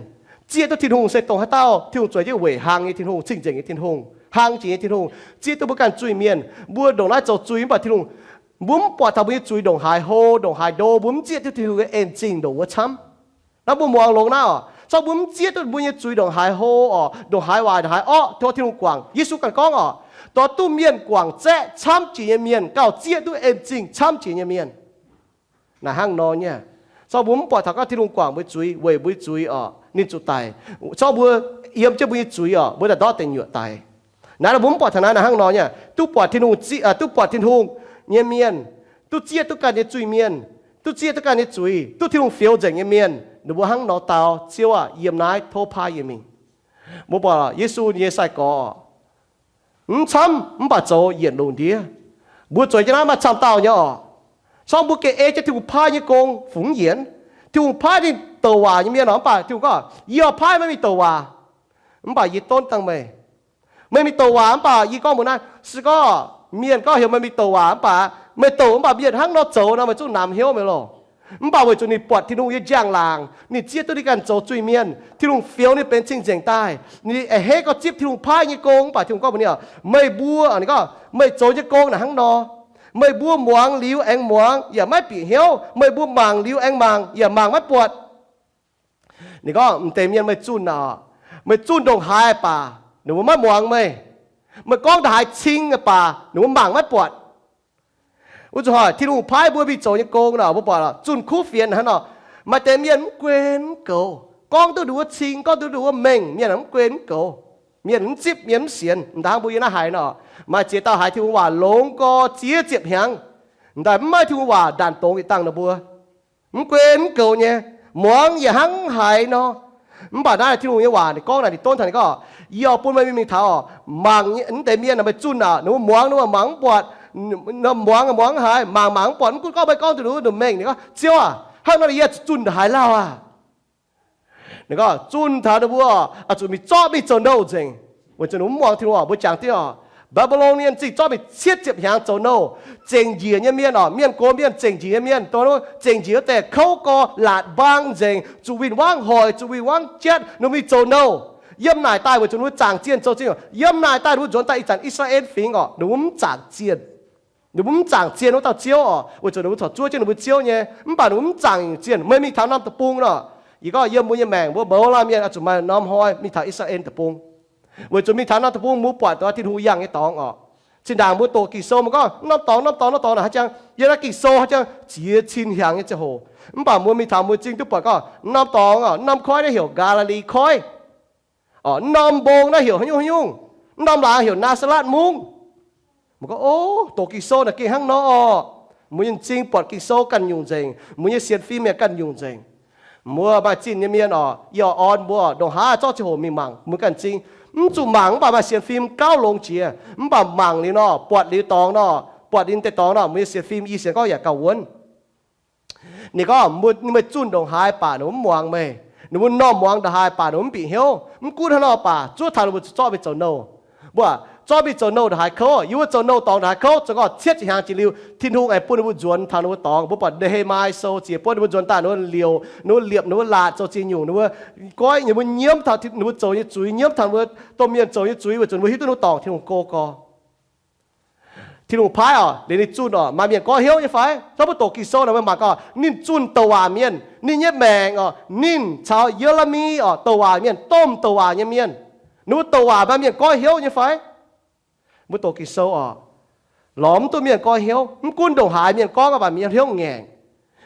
zieqv duqv Tin-Hungh se dongh haaix dauh Tin-Hungh zueiz jienv weic hlang nyei Tin-Hungh, cing-nzengc nyei Tin-Hungh, hlang jiex nyei Tin-Hungh, zieqv duqv mbuo ganh zuiz-mienh. Mbuo ndongc naaiv zoux zuiz mv baac Tin-Hungh, mbuo mv buatc taux mbuo nyei zuiz ndongc haaix hlo, ndongc haaix ndo, mbuo mv zieqv duqv Tin-Hungh nyei en zingh ndongc wuov camv. Naaiv mbuo muangx longx naaiv oc, zorqv mbuo mv zieqv duqv mbuo nyei zuiz ndongc haaix hlo oc, ndongc haaix waaic, ndongc haaix orqv, tov Tin-Hungh guangc. Yesu ganh gorngv oc, dongh duqv mienh guangc zaeqv camv jiex nyei mienh gauh zieqv duqv en zingh camv jiex nyei mienh. Naaiv hnangv nor nyei. Zorqv mbuo mv buatc taux gorngv Tin-Hungh guangc mbuo zuiz, weic mbuo zuiz oc, ninh zuqc daic. Zorqv mbuo yiem jienv mbuo nyei zuiz oc, mbuo daaih ndortv deix nyuoqc daic. Naaiv mbuo mv buatc taux naaiv, naaiv hnangv nor nyei. Duqv buatc Tin-Hungh, duqv buatc Tin-Hungh nyei mienh, duqv zieqv duqv ganh nyei zuiz-mienh, duqv zieqv duqv ganh nyei zuiz, duqv Tin-Hungh fioux nzengc nyei mienh, ninh mbuo hnangv nor dau, Ziouv aah, yiem naaiv, tov paaiv yie mingh. Mbuo buatc Yesu nyei sai-gorx mv camv mv baac zoux yietc lungh ndiev. Mbuo zueiz jienv naaiv maaih camv dauh nyei oc. Sorng mbuo gengh ei jienv Tin-Hungh paaiv nyei gong fungx yienx. Tin-Hungh paaiv ninh douc waac nyei mienh oc, mv baac Tin-Hungh gorngv, yie oix paaiv meih mingh douc waac, mv baac yie donv dangh meih. Meih mingh douc waac mv baac yie gorngv mbuox naaiv, se gorngv mienh gorngv heuc meih mingh douc waac mv baac meih douc mv baac mienh hnangv nor zoux nor, meih zungv namx hnyouv meih loh. Mv baac weic zuqc ninh buatc Tin-Hungh nyei njang-laangc, ninh zieqv duqv ninh ganh zoux zuiz-mienh, Tin-Hungh fioux ninh benx cing-nzengc daaih. Ninh a'hneiv gorngv zipv Tin-Hungh paaiv nyei gong, mv baac Tin-Hungh gorngv mbuox ninh, meih mbuo, ninh gorngv, meih zoux nyei gong naaic hnangv nor. Meih mbuo muangx liuz aengx muangx, yaac maiv bieqc hnyouv. Meih mbuo mangc liuz aengx mangc, yaac mangc maiv buatc. Ninh gorngv, m'deix mienh meih zunh aqv, meih zunh ndongc haaix baac ninh mbuo maiv muangx meih. Meih gorngv ndongc haaix cing baac ninh mbuo mangc maiv buatc. Wuov zuqc hoic Tin-Hungh paaiv mbuo mingh zoux nyei gong nor, mbuo buatc zunh kuv fienx hnangv nor. Maaih deix mienh mv guen mv goux, gorngv duqv ninh wuov cing, gorngv duqv ninh wuov mengh, mienh mv guen mv goux, mienh mv zipv, mienh mv sienx. M'daaih mbuo yiem naaiv haiz nor, maaih ziex dauh haiz Tin-Hungh waac longx gorx ziex ziepc hnyangx, m'daaih mv maaih Tin-Hungh waac ndanc dongz yietc dangh ninh mbuo. Mv guen mv goux nyei, muangx yaac hnangv haiz nor. Mv baac naaiv Tin-Hungh nyei waac ninh gorngv naaic, ninh donv taux ninh gorngv, yie oix bun meih mingh taux oc, mangc mv deix mienh meih zunh aqv, ninh mbuo muangx, ninh mbuo mangc mv buatc, muangx muangx haaix, mangc mangc mv buatc, mv gunv gorngv meih gorngv duqv ninh mbuo mengh, ninh gorngv, Ziouv aac, hnangv nor yie zuqc zunh ndongc haaix lauh aqv? Ninh gorngv zunh taux ninh mbuo oix zuqc mingh zorqv mingh zoux nouh nzengc, weic zuqc ninh mv muangx Tin-Hungh. Mbuo jangx div oc, Babilon Mienh zingh zorqv mingh cietv ziepc hnyangx zoux nouh. Zengc njiec nyei mienh oc, mienh gox mienh, zengc njiec nyei mienh, dongh zengc njiec wuov deix kouv gorx, laatc mbaang nzengc, zuqc win-wangv hoic, zuqc win-wangv jatv, ninh mingh zoux nouh. Yiem naaic daaih weic zuqc ninh mbuo zaangc zienh zoux zingh, yiem naaic daaih ninh mbuo nzuonx daaih ih zanc I^saa^laa^en Fingx oc, ninh mbuo mv zaangc zienh. Ninh mbuo mv zaangc zienh wuov dauh Ziouv oc, weic zuqc ninh mbuo corc zuov jienv ninh mbuo Ziouv nyei. Mv baac ninh mbuo mv zaangc zienh. Meih mingh taux norm deic-bung nor, yie gorngv yiem mbuo nyei maengc mbuo mouz laanh mienh oix zuqc maaih norm hnoi mingh taux I^saa^laa^en Deic-Bung, weic zuqc mingh taux norm deic-bung mbuo buatc duqv Tin-Hungh yangh nyei dorngx oc. Zinh ndaangc mbuo doqc Ging-Sou mbuo gorngv norm dorngx, norm dorngx, norm dorngx naaic haaix jangx, yiem naaiv Ging-Sou haaix jangx ziex cin hnyangx nyei ziangh hoc. Mv baac mbuo mingh taux mbuo m'zing duqv buatc gorngv norm dorngx oc, norm koiv naaiv heuc Gaa^li^li Koiv. Norm mbong naaiv heuc haaix nyungc haaix nyungc, norm laangz heuc Naa^saa^letv Mungv. Mbuo gorngv, o, doqc Ging-Sou naaic gengh hnangv nor oc. Mbuo nyei m'zing buatc Ging-Sou ganh nyungc nzengc, mbuo nyei sienx fim yaac ganh nyungc nzengc. Mbuo maaih zinh nyei mienh oc, yie oix orn mbuo ndongc haaix zorqv ziangh hoc mingh mangc mbuo ganh m'zing. Mv zuqc mangc mv baac maaih sienx fim gauh longx jiex, mv baac mangc liuz nor, buatc liuz dorngx nor, buatc liuz deix dorngx nor, mbuo nyei sienx fim, yie sienx gorngv yaac gauh wuonv. Ninh gorngv, meih zunh ndongc haaix baac ninh mv muangx meih. Ninh mbuo m'normh muangx ndongc haaix baac ninh mv bieqc hnyouv. Mv gunv hnangv nor baac, zuov taux ninh mbuo zorqv mingh zoux nouh. Mbuo zorqv mingh zoux nouh ndongc haaix kouv, yie mbuo zoux nouh dorngx ndongc haaix kouv, zoux gau cietv ziepc hnyangx jiex liuz, Tin-Hungh aengx bun ninh mbuo nzuonx taux ninh mbuo dorngx. Mbuo buatc Ne^he^mai^aa Sou ziex buonv ninh mbuo nzuonx daaih ninh mbuo liouc, ninh mbuo liepc, ninh mbuo laatc zoux ziex nyungc, ninh mbuo goiv, ninh mbuo nyiemv taux ninh mbuo zoux nyei zuiz, nyiemv taux ninh mbuo domh mienh zoux nyei zuiz, weic zuqc ninh mbuo hiuv duqv ninh mbuo dorngc Tin-Hungh go gorx. Tin-Hungh paaiv oc, liuz ninh zunh oc, maaih mienh goiv hnyouv nyei fai? Zorqv mbuo doqc Ging-Sou naaic mbuo mangc gaax, ninh zunh douc waac mienh, ninh nyei maengc oc, ninh caux Ye^le^mi oc, douc waac mienh, domh douc waac nyei mienh. Ninh mbuo douc waac maaih mienh goiv hnyouv nyei fai? Mbuo doqc Ging-Sou oc, lorz mv duqv mienh goiv hnyouv. Mv gunv ndongc haaix mienh gorngv baac mienh hnyouv ngaengc.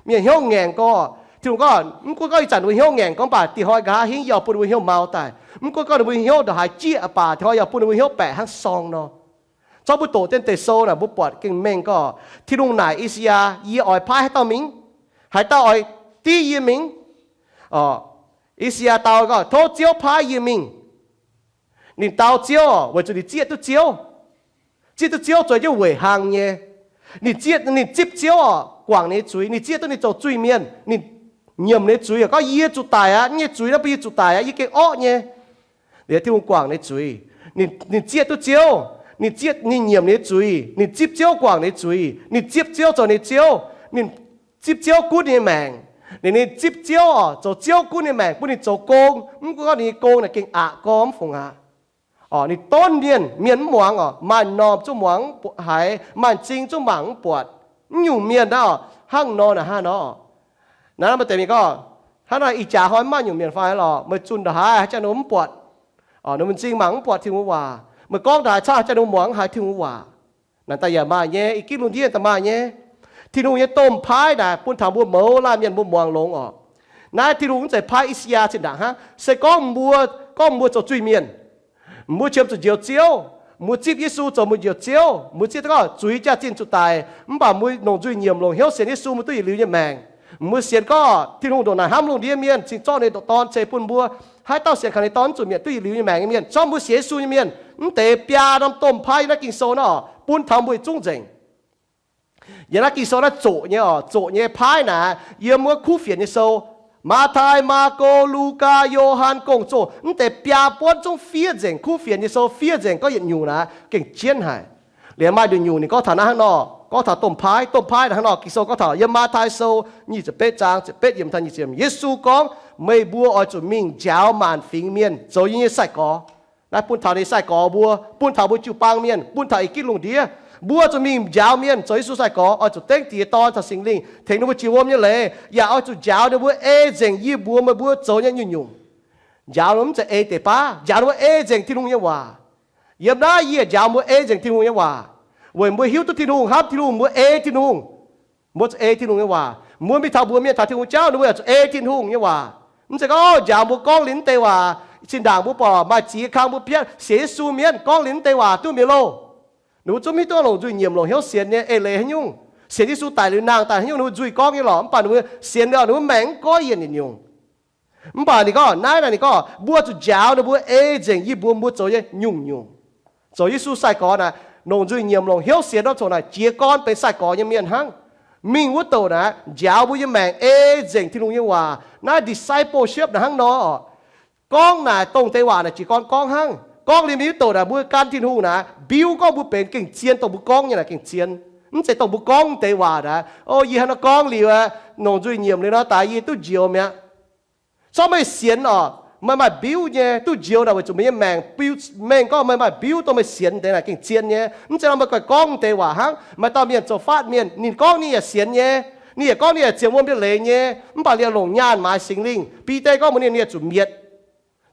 Mienh hnyouv ngaengc gorngv, Tin-Hungh gorngv, mv gunv gorngv ih zanc ninh mbuo hnyouv ngaengc gorngv baac, dinh hnoi nqa'haav hingv yie oix bun ninh mbuo hnyouv mau daaih. Mv gunv gorngv ninh mbuo hnyouv ndongc haaix jieqv baac, dinh hnoi yie oix bun ninh mbuo hnyouv baeqc hnangv sorng nor. Zorqv mbuo doqc dien deix sou naaic mbuo buatc gengh mengh gorngv, Tin-Hungh naaic I^saa^yaa, yie oix paaiv haaix dauh mingh? Haaix dauh oix div yie mingh? I^saa^yaa dau gorngv, tov Ziouv paaiv yie mingh. Ninh dau Ziouv weic zuqc ninh zieqv duqv Ziouv. Zieqv duqv Ziouv zoux jienv weic hlang nyei. Ninh zieqv, ninh zipv Ziouv oc, guangc ninh nyei zuiz. Ninh zieqv duqv ninh zoux zuiz-mienh. Ninh nyiemc ninh nyei zuiz, gorngv, yie zuqc daic aqv, yie nyei zuiz naaiv bun yie zuqc daic aqv, yie gengh orqv nyei. Liuz Tin-Hungh guangc ninh nyei zuiz. Ninh zieqv duqv Ziouv. Ninh zieqv, ninh nyiemc ninh nyei zuiz. Ninh zipv Ziouv guangc ninh nyei zuiz. Ninh zipv Ziouv zoux ninh nyei Ziouv. Ninh zipv Ziouv gunv ninh nyei maengc. Ninh, ninh zipv Ziouv oc, zoux Ziouv gunv ninh nyei maengc, bun ninh zoux gong. Mv gunv gorngv ninh nyei gong naaic gengh aqc gormx fungc aqv. Oc, ninh donv mienh, mienh mv muangx oc, maaih m'normh zungv muangx mv buatc haiz, maaih m'zing zungv mangc mv buatc. Mv nyungc mienh naaiv oc, hnangv nor naaic hnangv nor. Naaiv maaih deix mienh gorngv, hnangv naaiv ih jaax hnoi mv maaih nyungc mienh fai lorqc, meih zunh ndongc haaix haaix jangx ninh mbuo mv buatc. Oc, ninh mbuo m'zing mangc mv buatc Tin-Hungh waac. Meih gorngv ndongc haaix cangv haaix jangx ninh mbuo muangx mv haiz Tin-Hungh waac. Naaic daaih yaac maaih nyei, ih gipv lungh ndiev daaih maaih nyei. Tin-Hungh nyei domh paaiv naaic bun taux mbuo mouz laanh mienh mbuo muangx longx oc. Naaiv Tin-Hungh mv zeiz paaiv I^saa^yaa zinh ndaangc hnangv. Se gorngv mbuo, gorngv mbuo zoux zuiz-mienh, mbuo qiemx zuqc njoux Ziouv, mbuo zipv Yesu zoux mbuo njoux Ziouv, mbuo zieqv duqv gorngv zuiz jaax-zinh zuqc daic, mv baac mbuo longc nzuih nyiemc longc hnyouv sienx Yesu, mbuo duqv yietc liuz nyei maengc. Mbuo sienx gorngv Tin-Hungh ndongc naaic hnamv lungh ndiev mienh, cingx zorqv ninh nyei Dorn ceix bun mbuo. Haaix dauh sienx kaux ninh Dorn zuqc mietc duqv yietc liuz nyei maengc nyei mienh. Zorqv mbuo sienx Yesu nyei mienh, mv deix biaa norm domh paaiv yiem naaiv Ging-Sou nor, bun taux mbuo yietc zungv nzengc. Yiem naaiv Ging-Sou naaiv zoqc nyei oc, zoqc nyei paaiv naaic, yiem wuov kuv fienx nyei sou, Matv^tai, Maako, Lugaa, Yo^han, Gong-Zoh, mv deix biaa buonv zungv fiev nzengc, kuv fienx nyei sou fiev nzengc gorngv yietc nyungc naaic gengh jienv haic. Liemh maaih nduqc nyungc ninh gorngv taux naaiv hnangv nor, gorngv taux domh paaiv. Domh paaiv naaiv hnangv nor, Ging-Sou gorngv taux yiem Matv^tai Sou nyic ziepc betv zaang ziepc betv yiemc taux nyic ziepc, Yesu gorngv, meih mbuo oix zuqc mingh njaaux maanc fingx mienh zoux yie nyei sai-gorx. Naaiv bun taux ninh sai-gorx mbuo, bun taux mbuo jiu-baang mienh, bun taux ih gitv lungh ndiev. Mbuo zuqc mingh njaaux mienh zoux Yesu sai-gorx, oix zuqc dengv Diex, Dorn caux Singx Lingh tengx ninh mbuo jiex wuom nyei leiz, yaac oix zuqc njaaux ninh mbuo ei nzengc yie mbuox meih mbuo zoux nyei nyungc-nyungc. Njaaux ninh mbuo mv zeiz ei deix baav, njaaux ninh mbuo ei nzengc Tin-Hungh nyei waac. Yiem naaiv yie njaaux mbuo ei nzengc Tin-Hungh nyei waac, weic mbuo hiuv duqv Tin-Hungh, hnamv Tin-Hungh, mbuo ei Tin-Hungh. Mbuo zuqc ei Tin-Hungh nyei waac. Mbuo mingh taux mbuox mienh taux Tin-Hungh jauv, ninh mbuo yaac zuqc ei Tin-Hungh nyei waac. Mv zeiz gorngv, o, njaaux mbuo gorngv liuz mv deix waac, zinh ndaangc mbuo buatc maaih ziex kang mbuo piatv sienx Yesu mienh gorngv liuz mv deix waac duqv mi'aqv loh. Ninh mbuo zungv mv hiuv duqv longc nzuih nyiemc longc hnyouv sienx nyei eix leiz haaix nyungc. Sienx Yesu daic liuz nangh daaih haaix nyungc ninh mbuo nzuih gorngv nyei lorqc, mv baac ninh mbuo sienx liuz ninh mbuo maengc mv goiv yienc nyungc-nyungc. Mv baac ninh gorngv naaiv naaic, ninh gorngv mbuo zuqc njaaux ninh mbuo ei nzengc yie mbuox mbuo zoux nyei nyungc-nyungc. Zoux Yesu sai-gorx naaic, longc nzuih nyiemc longc hnyouv sienx norm coc naaic jiez gorn benx sai-gorx nyei mienh hnangv. Mingh wuov douc naaic njaaux mbuo nyei maengc ei nzengc Tin-Hungh nyei waac. Naaiv discipleship naaic hnangv nor. Gorngv naaic dongh deix waac naaic jiez gorn gorngv hnangv. Gorngv liuz mingh wuov douc naaic mbuo gan Tin-Hungh naaic, biuv gorngv mbuo benx gengh zien, dongh mbuo gorngv nyei naaic gengh zien. Mv zeiz dongh mbuo gorngv deix waac naaic, o, yie hnangv nor gorngv liuz aqv, longc nzuih nyiemc liuz nor daaih yie duqv njoux mi'aqv. Corc meih sienx oc, meih maaih biuv nyei. Duqv njoux naaic weic zuqc meih nyei maengc biuv, mengh gorngv meih maaih biuv dongh meih sienx deix naaic gengh zien nyei. Mv zeiz nor meih goiv gorngv deix waac hnangv. Maaih dauh mienh zoux faatv mienh, ninh gorngv ninh yaac sienx nyei, ninh yaac gorngv ninh yaac zienx wuom nyei leiz nyei, mv baac liuz longc nyaanh maaiz Singx Lingh. Bide gorngv mbuox ninh, ninh yaac zuqc mietc.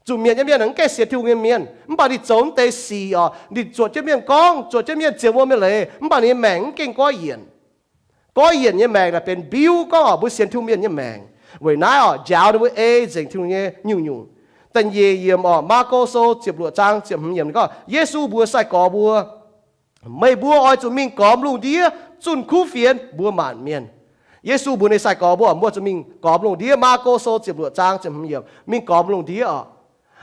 Zuqc mietc nyei mienh mv gaengh sienx Tin-Hungh nyei mienh, mv baac ninh zoux mv deix sic oc, ninh zuotc jienv mienh gorngv, zuotc jienv mienh zienx wuom nyei leiz, mv baac ninh nyei maengc mv gaengh goiv yienc. Goiv yienc nyei maengc naaic benx mbiuv gorngv oc mbuo sienx Tin-Hungh mienh nyei maengc. Weic naaiv oc njaaux ninh mbuo ei nzengc Tin-Hungh nyei nyungc-nyungc. Da'nyeic yiemc oc, Maako Sou ziepc luoqc zaang ziepc hmz yiemc ninh gorngv, Yesu mbuox sai-gorx mbuo, meih mbuo oix zuqc mingh gormx lungh ndiev zunh kuv fienx mbuox maanc mienh. Yesu mbuox ninh sai-gorx mbuo, mbuo zuqc mingh gormx lungh ndiev. Maako Sou ziepc luoqc zaang ziepc hmz yiemc, mingh gormx lungh ndiev oc.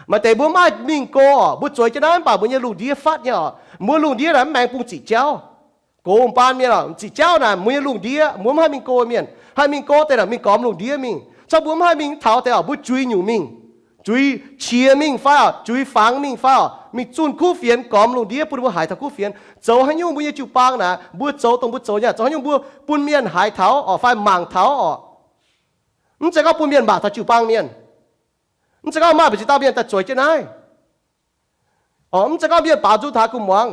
Maaih deix mbuo mv haih mingh go oc, mbuo zueiz jienv naaiv mv baac mbuo nyei lungh ndiev fatv nyei oc. Mbuo lungh ndiev naaic mv maengx bung ziqc jauv. Gox m'baan mienh oc, ziqc jauv naaic mbuo nyei lungh ndiev, mbuo mv haih mingh go mienh. Haih mingh go deix naaic mingh gormx lungh ndiev mingh. Corc mbuo mv haih mingh taux deix oc, mbuo juix nyungc mingh. Juix qiex mingh fai oc, juix fangx mingh fai oc, mingh zunh kuv fienx gormx lungh ndiev bun mbuo haiz taux kuv fienx. Zoux haaix nyungc mbuo nyei jiu-baang naaic, mbuo zoux dongh mbuo zoux nyei, zoux haaix nyungc mbuo bun mienh haiz taux oc fai mangc taux oc. Mv zeiz gorngv bun mienh mangc taux jiu-baang mienh. Mv zeiz gorngv maaih mbu'ziex dauh mienh daaih zueiz jienv naaiv. Mv zeiz gorngv mienh baaux nzung taux gu'nguaaz,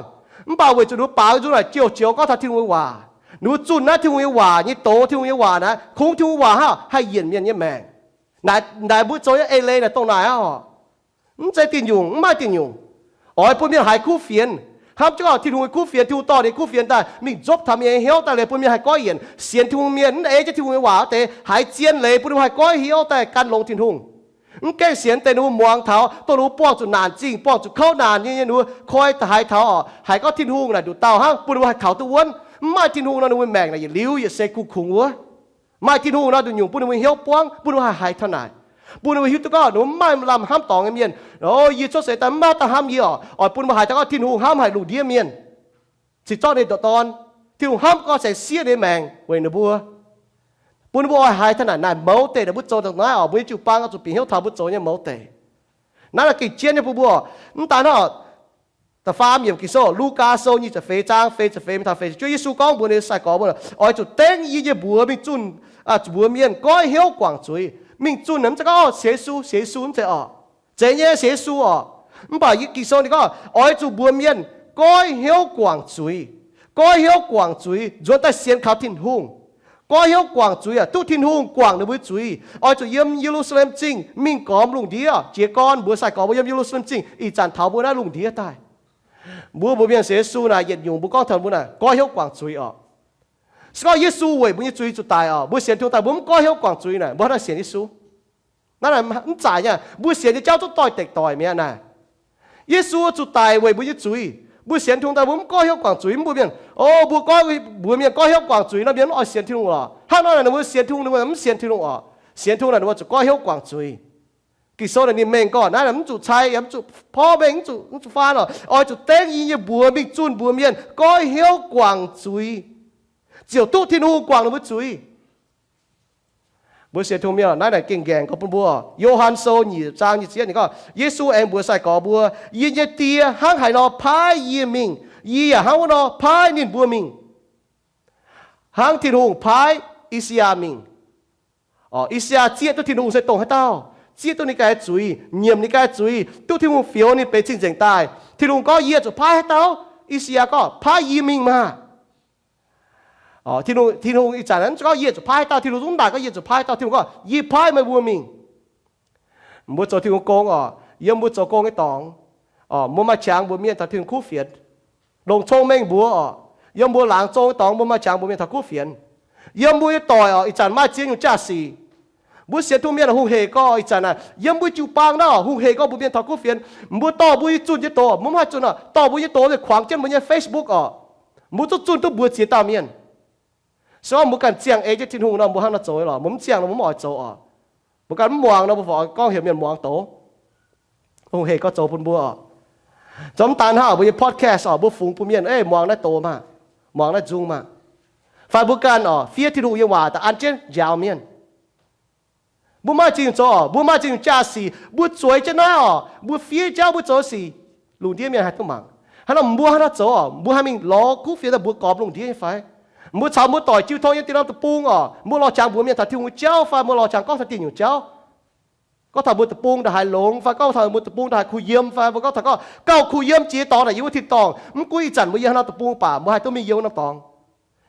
mv baac weic zuqc ninh mbuo baaux nzung naaic joux-joux gorngv taux Tin-Hungh nyei waac. Ninh mbuo zunh naaiv Tin-Hungh nyei waac nyei doz, Tin-Hungh nyei waac naaic, kungx Tin-Hungh waac hnangv haih yienc mienh nyei maengc. Naaic, naaic mbuo zoux nyei eix leiz naaic dongh naaic aqv oc. Mv zeiz diuh nyungc, mv maaih diuh nyungc. Oix bun mienh haiz kuv fienx, hnamv jienv gorngv Tin-Hungh nyei kuv fienx, Tin-Hungh dorh ninh nyei kuv fienx daaih mingh nzopv taux mienh nyei hnyouv daaih liuz bun mienh haih goiv yienc, sienx Tin-Hungh mienh mv eix jienv Tin-Hungh nyei waac wuov deix haiz zien leiz bun ninh mbuo haih goiv hnyouv daaih gan longx Tin-Hungh. Mv gaengh sienx deix ninh mbuo muangx taux, dongh ninh mbuo buangh zuqc naanc zingh, buangh zuqc kouv naanc nyei, ninh mbuo koi haiz taux oc, haiz gorngv Tin-Hungh naaic nduqc dauh hnangv bun ninh mbuo haih kaux duqv wuonv. Mv maaih Tin-Hungh nor ninh mbuo maengc naaic yietc liuz yietc se kuh kungx wuov. Maaih Tin-Hungh nor nduqc nyungc bun ninh mbuo hnyouv buangv, bun ninh mbuo haih haiz taux naaic, bun ninh mbuo hiuv duqv gorngv ninh mbuo mv maaih lamh hnamv dorngx nyei mienh. O, yie cuotv seix daaih mv maaih dauh hnamv yie oc. Oix bun ninh mbuo haiz taux gorngv Tin-Hungh hnamv haic lungh ndiev mienh. Cingx zorqv ninh ndoqc Dorn. Tin-Hungh hnamv gorngv se siev ninh maengc weic ninh mbuo. Bun ninh mbuo oix haiz taux naaic, naaic mouz deix naaic mbuo zoux dongh naaiv oc, mbuo nyei jiu-baang oix zuqc bieqc hnyouv taux mbuo zoux nyei mouz deix. Naaiv naaic gengh jienv nyei bun mbuo. Mv daan hnangv, da'faam yiemc Ging-Sou, Lugaa Sou nyic ziepc feix zaang feix ziepc feix mingh taux feix ziepc juov, Yesu gorngv mbuox ninh sai-gorx mbuo, oix zuqc dengv yie nyei mbuox mingh zunh, mbuox mienh goiv hnyouv guangc zuiz. Mingh zunh mv zeiz gorngv sienx Yesu, sienx Yesu mv zeiz oc. Zeiz nyei sienx Yesu oc. Mv baac Ging-Sou ninh gorngv oix zuqc mbuox mienh goiv hnyouv guangc zuiz. Goiv hnyouv guangc zuiz nzuonx daaih sienx kaux Tin-Hungh. Goiv hnyouv guangc zuiz aqv, duqv Tin-Hungh guangc ninh mbuo zuiz. Oix zuqc yiem Ye^lu^saa^lem Zingh mingh gormx lungh ndiev, jiez gorn mbuox sai-gorx mbuo yiem Ye^lu^saa^lem Zingh ih zanc taux mbuo naaiv lungh ndiev daaih. Mbuo mbuox mienh sienx Yesu naaic yietc nyungc mbuo gorngv taux mbuo naaic goiv hnyouv guangc zuiz oc. Se gorngv Yesu weic mbuo nyei zuiz zuqc daic oc, mbuo sienx Tin-Hungh daaih mbuo mv goiv hnyouv guangc zuiz naaic, mbuo hnangv naaiv sienx Yesu? Naaiv mv zaic nyei. Mbuo sienx nyei jauv zungv doix-dekc doic mi'aqv naaic. Yesu zuqc daic weic mbuo nyei zuiz. Mbuo sienx Tin-Hungh daaih mbuo mv goiv hnyouv guangc zuiz. Mv mbuo mienh, o, mbuo goiv, mbuox mienh goiv hnyouv guangc zuiz nor, mienh mv oix sienx Tin-Hungh lorqc. Hnangv nor naaic ninh mbuo sienx Tin-Hungh, ninh mbuo mv sienx Tin-Hungh oc. Sienx Tin-Hungh naaic ninh mbuo zuqc goiv hnyouv guangc zuiz. Ging-Sou naaic ninh mengh gorngv naaiv mv zuqc cai, mv zuqc porv mengh, mv zuqc, mv zuqc faan oc. Oix zuqc dengv yie nyei mbuox mingh zunh mbuox mienh goiv hnyouv guangc zuiz, ziouc duqv Tin-Hungh guangc ninh mbuo zuiz. Mbuo sienx Tin-Hungh mienh, naaiv naaic gengh nqaengc gorngv bun mbuo. Yo^han Sou nyic zaang nyic ziepc yietv ninh gorngv, Yesu aengx mbuox sai-gorx mbuo, Yie nyei Die hnangv haaix nor paaiv yie mingh, Yie yaac hnangv wuov nor paaiv ninh mbuo mingh, hnangv Tin-Hungh paaiv I^saa^yaa mingh. I^saa^yaa zieqv duqv Tin-Hungh se dongh haaix dauh, zieqv duqv ninh ganh zuiz, nyiemc ninh ganh zuiz, duqv Tin-Hungh fioux ninh benx cing-nzengc daaih. Tin-Hungh gorngv, Yie zuqc paaiv haaix dauh? I^saa^yaa gorngv, Paaiv yie mingh maah! Tin-Hungh ih zanc gorngv, Yie zuqc paaiv haaix dauh? Tin-Hungh zungv daaih gorngv, Yie zuqc paaiv haaix dauh? Tin-Hungh gorngv, Yie paaiv meih mbuo mingh. Mbuo zoux Tin-Hungh gong oc, yiem mbuo zoux gong nyei dorngx, mbuo maaih qangx mbuox mienh taux Tin-Hungh kuv fienx, longc cong-mengh mbuox oc. Yiem mbuo laangz zong nyei dorngx mbuo maaih qangx mbuox mienh taux kuv fienx. Yiem mbuo nyei doic oc, ih zanc maaih ziex nyungc jaa-sic. Mbuo sienx Tin-Hungh mienh hungh hec gorx ih zanc naaic, yiem mbuo jiu-baang naaiv hungh hec gorx mbuox mienh taux kuv fienx. Mbuo dorh mbuo nyei zunh jienv doz, mbuo mv haih zunh oc, dorh mbuo nyei doz liuz kuangx jienv mbuo nyei Facebook oc. Mbuo zuqc zunh duqv mbuox ziex dauh mienh. Se gorngv mbuo ganh ziangh ei jienv Tin-Hungh nor, mbuo hnangv nor zoux lorqc. Mbuo mv ziangh nor, mbuo mv oix zoux oc. Mbuo ganh mv muangx nor, mbuo fungc gorngv heuc mienh muangx doz. Hungh hec gorx zoux bun mbuo oc. Zoux mv daan hnangv mbuo nyei podcast oc, mbuo fungx bun mienh, Ei, muangx naaiv doz maah! Muangx naaiv nzung maah! Fai mbuo ganh oc, fiev Tin-Hungh nyei waac daaih an jienv njaaux mienh. Mbuo maaih ziex nyungc zoux oc, mbuo maaih ziex nyungc jaa-sic, mbuo zueiz jienv naaiv oc, mbuo fiev jauv mbuo zoux sic, lungh ndiev mienh haih duqv mangc. Hnangv nor mbuo hnangv nor zoux oc, mbuo haih mingh lorz kuv fienx daaih mbuox gormx lungh ndiev nyei fai? Mbuo caux mbuo doic jiu tong yiem dieh norm deic-bung oc, mbuo lorz qangx mbuox mienh taux Tin-Hungh nyei jauv fai mbuo lorz qangx gorngv taux dieh nyungc jauv? Gorngv taux mbuo deic-bung ndongc haaix longx fai gorngv taux mbuo deic-bung ndongc haaix kuh yiem fai mbuo gorngv taux gorngv gauh kuh yiem jiex dorngx naaic yiem wuov tin-dorngh, mv gunv ih zanc mbuo yiem haaix norm deic-bung baac mbuo haih duqv mingh yiem norm dorngx.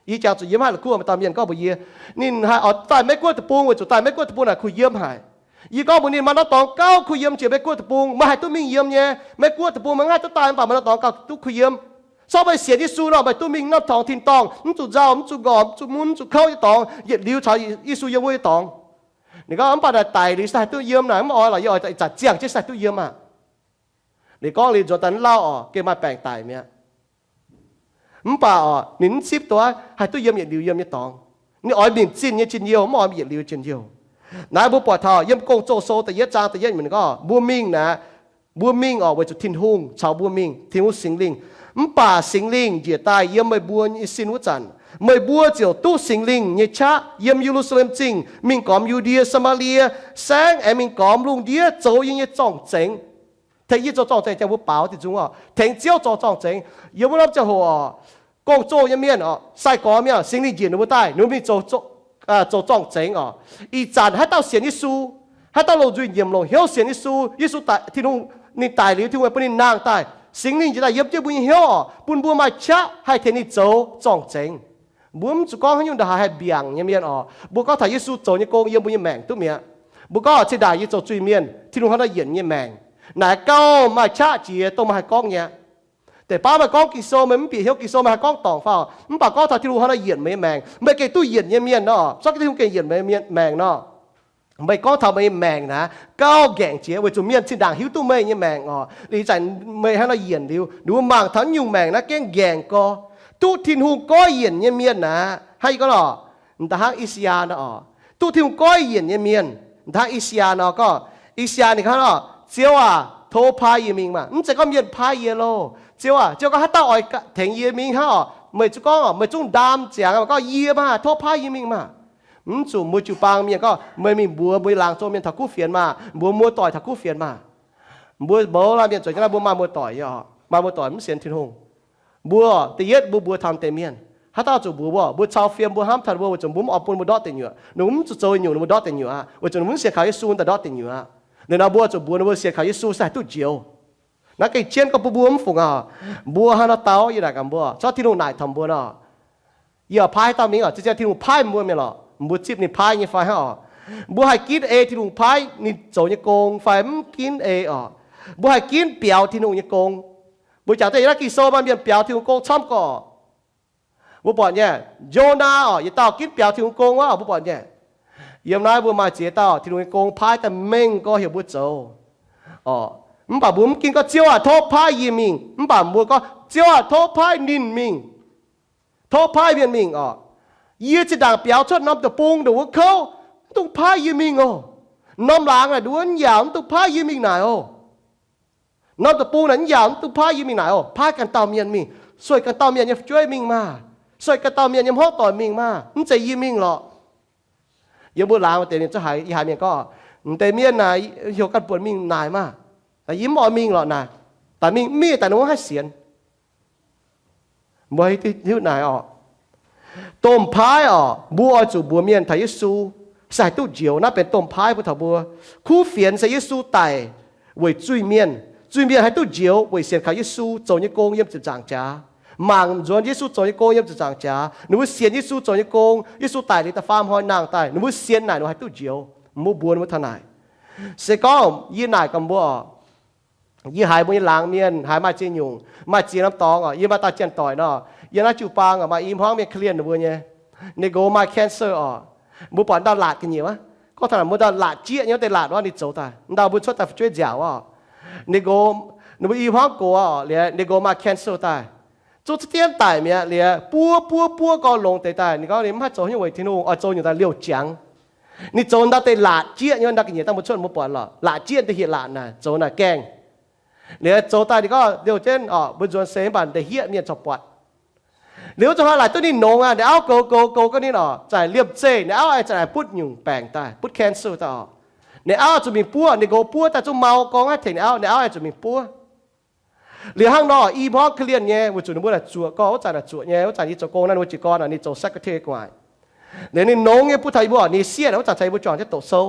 Yie jangx zuqc yiem haaix la'kuqv maaih dauh mienh gorngv mbuox yie, ninh haih oix daaih Meiv Guoqv deic-bung weic zuqc daaih Meiv Guoqv deic-bung naaic kuh yiem haic. Yie gorngv mbuox ninh maaih norm dorngx gauh kuh yiem jiex Meiv Guoqv deic-bung, meih haih duqv mingh yiem nyei. Meiv Guoqv deic-bung meih mv haih duqv daaih mv baac maaih norm dorngx gauh duqv kuh yiem. Se gorngv meih sienx Yesu nor, meih duqv mingh norm dorngx tin-dorngh, mv zuqc nzauh, mv zuqc ngorc, mv zuqc mun, mv zuqc kouv nyei dorngx, yietc liuz caux Yesu yiem wuov nyei dorngx. Ninh gorngv mv baac naaic daic liuz se haih duqv yiem naaic, mv oix lorqc, yie oix ih zanc ziangh jienv se haih duqv yiem aqv. Ninh gorngv liuz nzuonx daaih mv lauh oc, gengh maaih baengc daic mi'aqv. Mv baac oc, ninh mv zipv duqv haih duqv yiem yietc liuz yiem nyei dorngx. Ninh oix mingh zinh nyei njien-youh, mv oix mingh yietc liuz njien-youh. Naaiv mbuo buatc taux yiem Gong-Zoh Sou da'yietv zaang da'yietv gorngv, mbuo mingh naaic, mbuo mingh oc, weic zuqc Tin-Hungh caux mbuo mingh, Tin-Hungh Singx Lingh. Mv baac Singx Lingh njiec daaih yiem meih mbuo nyei sin wuov zanc, meih mbuo ziouc duqv Singx Lingh nyei qaqv yiem Ye^lu^saa^lem Zingh mingh gormx Yu^ndie, Saa^maa^lie, saengv aengx mingh gormx lungh ndiev zoux yie nyei zorng-zengx. Tengx yie zoux zorng-zengx, jangx mbuo baaux diuh nzung oc, tengx Ziouv zoux zorng-zengx. Yiem wuov norm ziangh hoc oc, gong-zoh nyei mienh oc, sai-gorx mienh oc, Singx Lingh njiec ninh mbuo daaih, ninh mbuo mingh zoux, zoux zorng-zengx oc. Ih zanc haaix dauh sienx Yesu, haaix dauh longc nzuih nyiemc longc hnyouv sienx Yesu, Yesu daic, Tin-Hungh, ninh daic liuz Tin-Hungh bun ninh nangh daaih, Singx Lingh njiec daaih yiem jienv mbuo nyei hnyouv oc, bun mbuo maaih qaqv haih tengx ninh zoux zorng-zengx. Mbuo mv zuqc gorngv haaix nyungc ndongc haaix haih mbiaangc nyei mienh oc, mbuo gorngv taux Yesu zoux nyei gong yiem mbuo nyei maengc duqv mi'aqv. Mbuo gorngv, Zinh ndaangc yie zoux zuiz-mienh, Tin-Hungh hnangv naaiv yienc yie nyei maengc. Naaic gauh maaih qaqv jiex dongh meih haih gorngv nyei aqv. Deix baav meih gorngv Ging-Sou, meih mv bieqc hnyouv Ging-Sou meih haih gorngv dorngc faaux. Mv baac gorngv taux Tin-Hungh hnangv naaiv yienc meih nyei maengc, meih gengh duqv yienc nyei mienh nor, zorqv Tin-Hungh gengh yienc meih nyei mienh, maengc nor. Meih gorngv taux meih nyei maengc naaic gauh ngaengc jiex, weic zuqc mienh zinh ndaangc hiuv duqv meih nyei maengc oc. Liuz ih zanc meih hnangv naaiv yienc liuz, ninh mbuo mangc taux naaiv nyungc maengc naaiv gengh ngaengc gorx. Duqv Tin-Hungh goiv yienc nyei mienh naaic, hnangv yie gorngv lorqc, da'hnangv I^saa^yaa nor oc. Duqv Tin-Hungh goiv yienc nyei mienh, da'hnangv I^saa^yaa nor gorngv, I^saa^yaa ninh gorngv lorqc, Ziouv aac, tov paaiv yie mingh maah! Mv zeiz gorngv mienh paaiv yie loh. Ziouv aac, Ziouv gorngv, haaix dauh oix tengx yie mingh hnangv oc? Meih zuqc gorngv oc, meih zungv ndaam ziangx gorngv, Yie maah, tov paaiv yie mingh maah! Mv zuqc mbuo jiu-baang mienh gorngv, Meih mingh mbuox mbuo nyei laangz zong mienh taux kuv fienx maah, mbuox muoz-doic taux kuv fienx maah! Mbuo mouz laanh mienh zueiz jienv naaiv mbuo maaih muoz-doic nyei oc, maaih muoz-doic mv sienx Tin-Hungh. Mbuo da'yietv mbuo mbuox taux deix mienh, haaix dauh zuqc mbuox mbuo, mbuo cau fiem mbuo hnamv taux mbuo weic zuqc mbuo mv oix bun mbuo ndortv deic nyuoqc. Ninh mbuo mv zuqc zoux nyungc ninh mbuo ndortv deic nyuoqc aqv, weic zuqc ninh mbuo mv sienx kaux Yesu daaih ndortv deic nyuoqc aqv. Liuz nor mbuo zuqc mbuox ninh mbuo sienx kaux Yesu se haih duqv njoux. Naaiv gengh jienv gorngv bun mbuo mv fungc aqv. Mbuo hnangv nor dau yie naaic gaax mbuo, corc Tin-Hungh naaic taux mbuo nor, yie oix paaiv haaix dauh mingh oc? Ziouv Tin-Hungh paaiv mbuo mienh lorqc, mbuo zipv ninh paaiv nyei fai hnangv oc? Mbuo haih ginv ei Tin-Hungh paaiv ninh zoux nyei gong fai mv ginv ei oc? Mbuo haih ginv biaux Tin-Hungh nyei gong? Mbuo jangx daaih yiem naaiv Ging-Sou maaih mienh biaux Tin-Hungh gong camv gorqv. Mbuo buatc nyei, Yonaa oc, yietc dauh ginv biaux Tin-Hungh gong wuov, mbuo buatc nyei. Yiem naaiv mbuo maaih ziex dauh Tin-Hungh nyei gong paaiv daaih mengh gorx heuc mbuo zoux oc. Mv baac mbuo mv ginv gorngv, Ziouv aac, tov paaiv yie mingh. Mv baac mbuo gorngv, Ziouv aac, tov paaiv ninh mingh. Tov paaiv mienh mingh oc. Yie zinh ndaangc biaux cuotv norm deic-bung ndongc wuov kouv, mv dungx paaiv yie mingh oc. Norm laangz naaic ndongc wuov mv yaauc, mv dungx paaiv yie mingh naaic oc. Norm deic-bung naaic mv yaauc, mv dungx paaiv yie mingh naaic oc. Paaiv ganh dauh mienh mingh, sueih ganh dauh mienh nyei fu'jueiv mingh maah, sueih ganh dauh mienh nyei hmuangv doic mingh maah, mv zeiz yie mingh lorqc. Yiem mbuo laangz deix mienh zungv haiz, yie haiz mienh gorngv, M'deix mienh naaic heuc ganh buonc mingh naaic maah, yie mv oix mingh lorqc naaic. Daaih mingh mienh daaih ninh mbuo haih sienx. Mbuo hiuv naaic orqc? Domh paaiv orqc, mbuo oix zuqc mbuox mienh taux Yesu se haih duqv njoux. Naaiv benx domh paaiv bun taux mbuo. Kuv fienx se Yesu daic weic zuiz-mienh. Zuiz-mienh haih duqv njoux weic sienx kaux Yesu zoux nyei gong yiem ziepc nzaangc jaax. Mangc nzuonx Yesu zoux nyei gong yiem ziepc nzaangc jaax. Ninh mbuo sienx Yesu zoux nyei gong. Yesu daic liuz da'faam hnoi nangh daaih, ninh mbuo sienx naaic ninh haih duqv njoux. Mbuo mbuox ninh mbuo taux naaic. Se gorngv yie naaic gaax mbuo orqc, yie haiz mbuo nyei laangz mienh haiz maaih ziex nyungc, maaih ziex norm dorngx orqc, yie maaih dauh janx-doic nor, yiem naaiv jiu-baang orqc, maaih i hmuangv mienh korv-lienh ninh mbuo nyei. Ninh nqox maaih cancer orqc. Mbuo buatc ndau laatc ga'nyiec wuov. Gorngv taux naaic mbuo ndau laatc jieqv nyei wuov deix laatc wuov, ninh zoux daaih. Ndau mbuo cuotv daaih fu'jueiv nziaauc wuov orqc, ninh nqox, ninh mbuo i hmuangv gox orqc, liuz ninh nqox maaih cancer daaih. Zungv za'dienv daic mi'aqv. Liuz buov buov buov gorx longx deix daaih. Ninh gorngv ninh mv haih zoux haaix nyungc weic Tin-Hungh, oix zoux nyungc daaih liouh jangx. Ninh zoux ndau deix laatc jieqv nyei wuov, ndau ga'nyiec dangh mbuo cuotv mbuo buatc lorqc, laatc jieqv deix hieh laatc naaic zoux naaic gaengh. Liuz zoux daaih ninh gorngv liouh jienv orqc, mbuo nzuonx se mv baac deix hieqv mienh corc buatc. Liuz wuov zanc hnoi laaic duqv ninh nongx aqv, ninh auv goux goux goux ga'ninh orqc, za'gengh liemh zeih ninh auv aengx za'gengh butv nyungc baengc daaih, butv cancer daaih orqc. Ninh auv zuqc mingh buov, ninh nqox buov daaih zungv mau gorngv haih tengx ninh auv, ninh auv aengx zuqc mingh buov. Liuz hnangv nor, i hmuangv korv-lienh nyei, weic zuqc ninh mbuo naaic zuoqc gorngv wuov zanc naaic zuoqc nyei, wuov zanc yie zoux gong naaiv, ninh mbuo jiez gorn naaic, ninh zoux secretary gu'nguaaic. Liuz ninh nongx nyei bun taux yie mbuo orqc, ninh sieqv naaic wuov zanc caux yie mbuo juangc jienv doqc sou.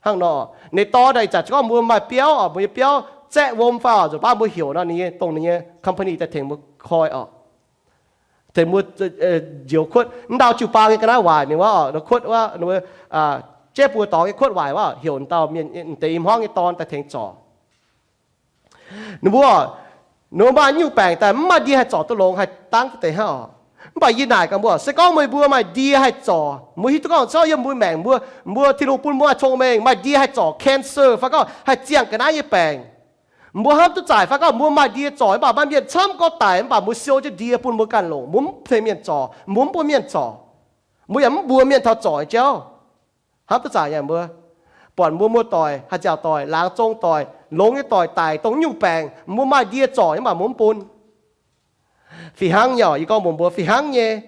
Hnangv nor, ninh dorn naaic ih zanc zungv gorngv mbuo maaih biauv orqc, mbuo nyei biauv zaeqv wuom fai orqc, nzuonx baav mbuo heuc nor, ninh nyei dongh ninh nyei company daaih tengx mbuo koi orqc, tengx mbuo njoux kuotv. Ndau jiu-baang nyei ga'naaiv waaic mingh wuov orqc, kuotv wuov, jeiv buo dorngx nyei kuotv waaic wuov, heuc dauh mienh, deix i hmuangv nyei dorn daaih tengx zorc. Ninh mbuo, ninh mbuo maaih nyungc baengc daaih mv maaih ndie haih zorc duqv longx, haih dangv deix hnangv orqc. Mv baac yie naaic gaax mbuo, se gorngv meih mbuo maaih ndie haih zorc, mbuo hiuv duqv gorngv zorqv yiem mbuo maengc mbuo, mbuo Tin-Hungh bun mbuo maaih cong-mengh, maaih ndie haih zorc cancer fai gorngv haih ziangh ga'naaiv nyei baengc. Mbuo hnamv duqv zaaic fai gorngv mbuo maaih ndie zorc, mv baac maaih mienh camv gorngv daic, mv baac mbuo siou jienv ndie bun mbuo ganh longc, mbuo mv tengx mienh zorc, mbuo mv bun mienh zorc, mbuo yaac mv mbuox mienh taux zorc nyei jauv. Hnamv duqv zaaic nyei mbuo, buatc mbuo muoz-doic, haaix nziaauc doic, laangz zong doic, longx nyei doic daic dongh nyungc baengc, mbuo maaih ndie zorc nyei mv baac mbuo mv bun. Fih hnangv nyei orqc, yie gorngv mbuox mbuo fih hnangv nyei.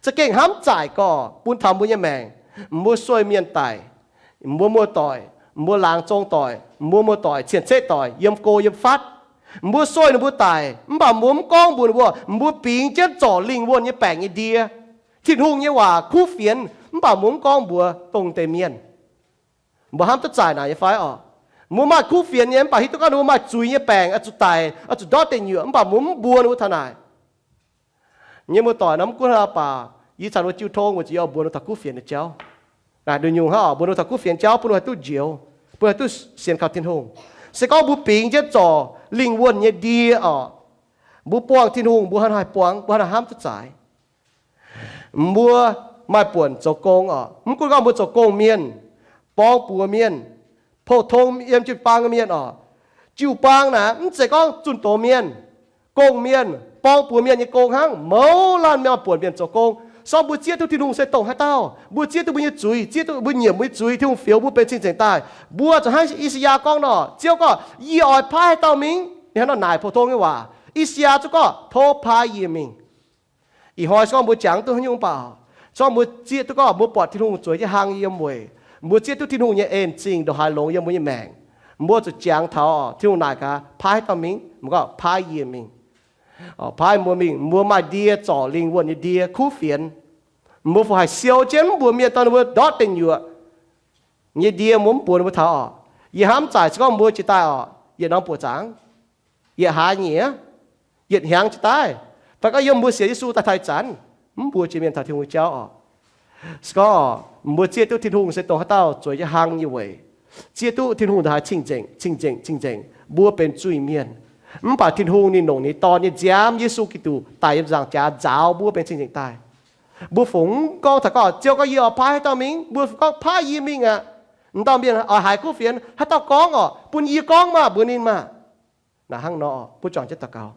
Za'gengh hnamv zaaic gorqv bun taux mbuo nyei maengc, mbuo sueih mienh daic, mbuo muoz-doic, mbuo laangz zong doic, mbuo muoz-doic cien-ceqv doic yiem go yiem fatv, mbuo sueih ninh mbuo daic mv baac mbuo mv gorngv mbuox ninh mbuo, mbuo bingx jienv zorc lingh wuonh nyei baengc nyei ndie. Tin-Hungh nyei waac kuv fienx mv baac mbuo mv gorngv mbuox dongh deix mienh. Mbuo hnamv duqv zaaic naaic nyei fai orqc? Mbuo maaih kuv fienx nyei mv baac hiuv duqv gorngv ninh mbuo maaih zuiz nyei baengc, oix zuqc daic, oix zuqc ndortv deic nyuoqc, mv baac mbuo mv mbuox ninh mbuo taux naaic. Nyei muoz-doic nor, mv gunv haaix baac yie caux ninh mbuo jiu tong weic zuqc yie oix mbuox ninh mbuo taux kuv fienx nyei jauv. Naaic nduqc nyungc hnangv orqc, mbuox ninh mbuo taux kuv fienx jauv bun ninh mbuo haih duqv njoux, bun haih duqv sienx kaux Tin-Hungh. Se gorngv mbuo bingx jienv zorc lingh wuonh nyei ndie orqc, mbuo buangh Tin-Hungh mbuo hnangv haaix buangh, mbuo hnangv haaix hnamv duqv zaaic. Mbuo maaih buonc zoux gong orqc, mv gunv gorngv mbuo zoux gong mienh, borng buoz mienh, pou-tong yiem jiu-baang mienh orqc, jiu-baang naaic mv zeiz gorngv zunh doz mienh, gong mienh, borng buoz mienh nyei gong hnangv. Mouz laanh mienh maaih buonc mienh zoux gong. Se gorngv mbuo zieqv duqv Tin-Hungh se dongh haaix dauh, mbuo zieqv duqv mbuo nyei zuiz, zieqv duqv mbuo nyiemc mbuo nyei zuiz, Tin-Hungh fioux mbuo benx cing-nzengc daaih. Mbuo zuqc hnangv I^saa^yaa gorngv nor, Ziouv gorngv, yie oix paaiv haaix dauh mingh? Ninh hnangv nor naaic pou-tong nyei waac. I^saa^yaa zuqc gorngv, tov paaiv yie mingh. Ih hnoi se gorngv mbuo jangx duqv haaix nyungc mv baac, se gorngv mbuo zieqv duqv gorngv mbuo buatc Tin-Hungh zueiz jienv hlang yiem weic, mbuo zieqv duqv Tin-Hungh nyei en-zingh ndongc haaix longx yiem mbuo nyei maengc, mbuo zuqc jangx taux Tin-Hungh naaic gaax, paaiv haaix dauh mingh? Mbuo gorngv, paaiv yie mingh. Paaiv mbuo mingh, mbuo maaih ndie zorc lingh wuonh nyei ndie, kuv fienx. Mbuo fu haih siou jienv mv mbuox mienh dorh ninh mbuo ndortv deic nyuoqc nyei ndie, mbuo mv mbuox ninh mbuo taux orqc. Yie hnamv zaaic se gorngv mbuo jiex daaih orqc, yietc norm buoqc zaangc, yietc hlaax nyieqc, yietc hnyangx jiex daaih, fai gorngv yiem mbuo sienx Yesu daaih taux ih zanc, mv mbuox jiex mienh taux Tin-Hungh nyei jauv orqc. Se gorngv mbuo zieqv duqv Tin-Hungh se dongh haaix dauh zueiz jienv hlang nyei weic, zieqv duqv Tin-Hungh ndongc haaix cing-nzengc, cing-nzengc, cing-nzengc, mbuo benx zuiz-mienh. Mv baac Tin-Hungh ninh longc ninh Dorn nyei nziaamv, Yesu Giduc, daic yiem nzaangc jaax nzaaux mbuo benx cing-nzengc daaih. Mbuo fungc mv gorngv taux gorngv, Ziouv gorngv, yie oix paaiv haaix dauh mingh? Mbuo gorngv, paaiv yie mingh aqv. M'dauh mienh oix haiz kuv fienx, haaix dauh gorngv orqc? Bun yie gorngv maah, mbuox ninh maah. Naaic hnangv nor, mbuo juangc jienv daux gaux.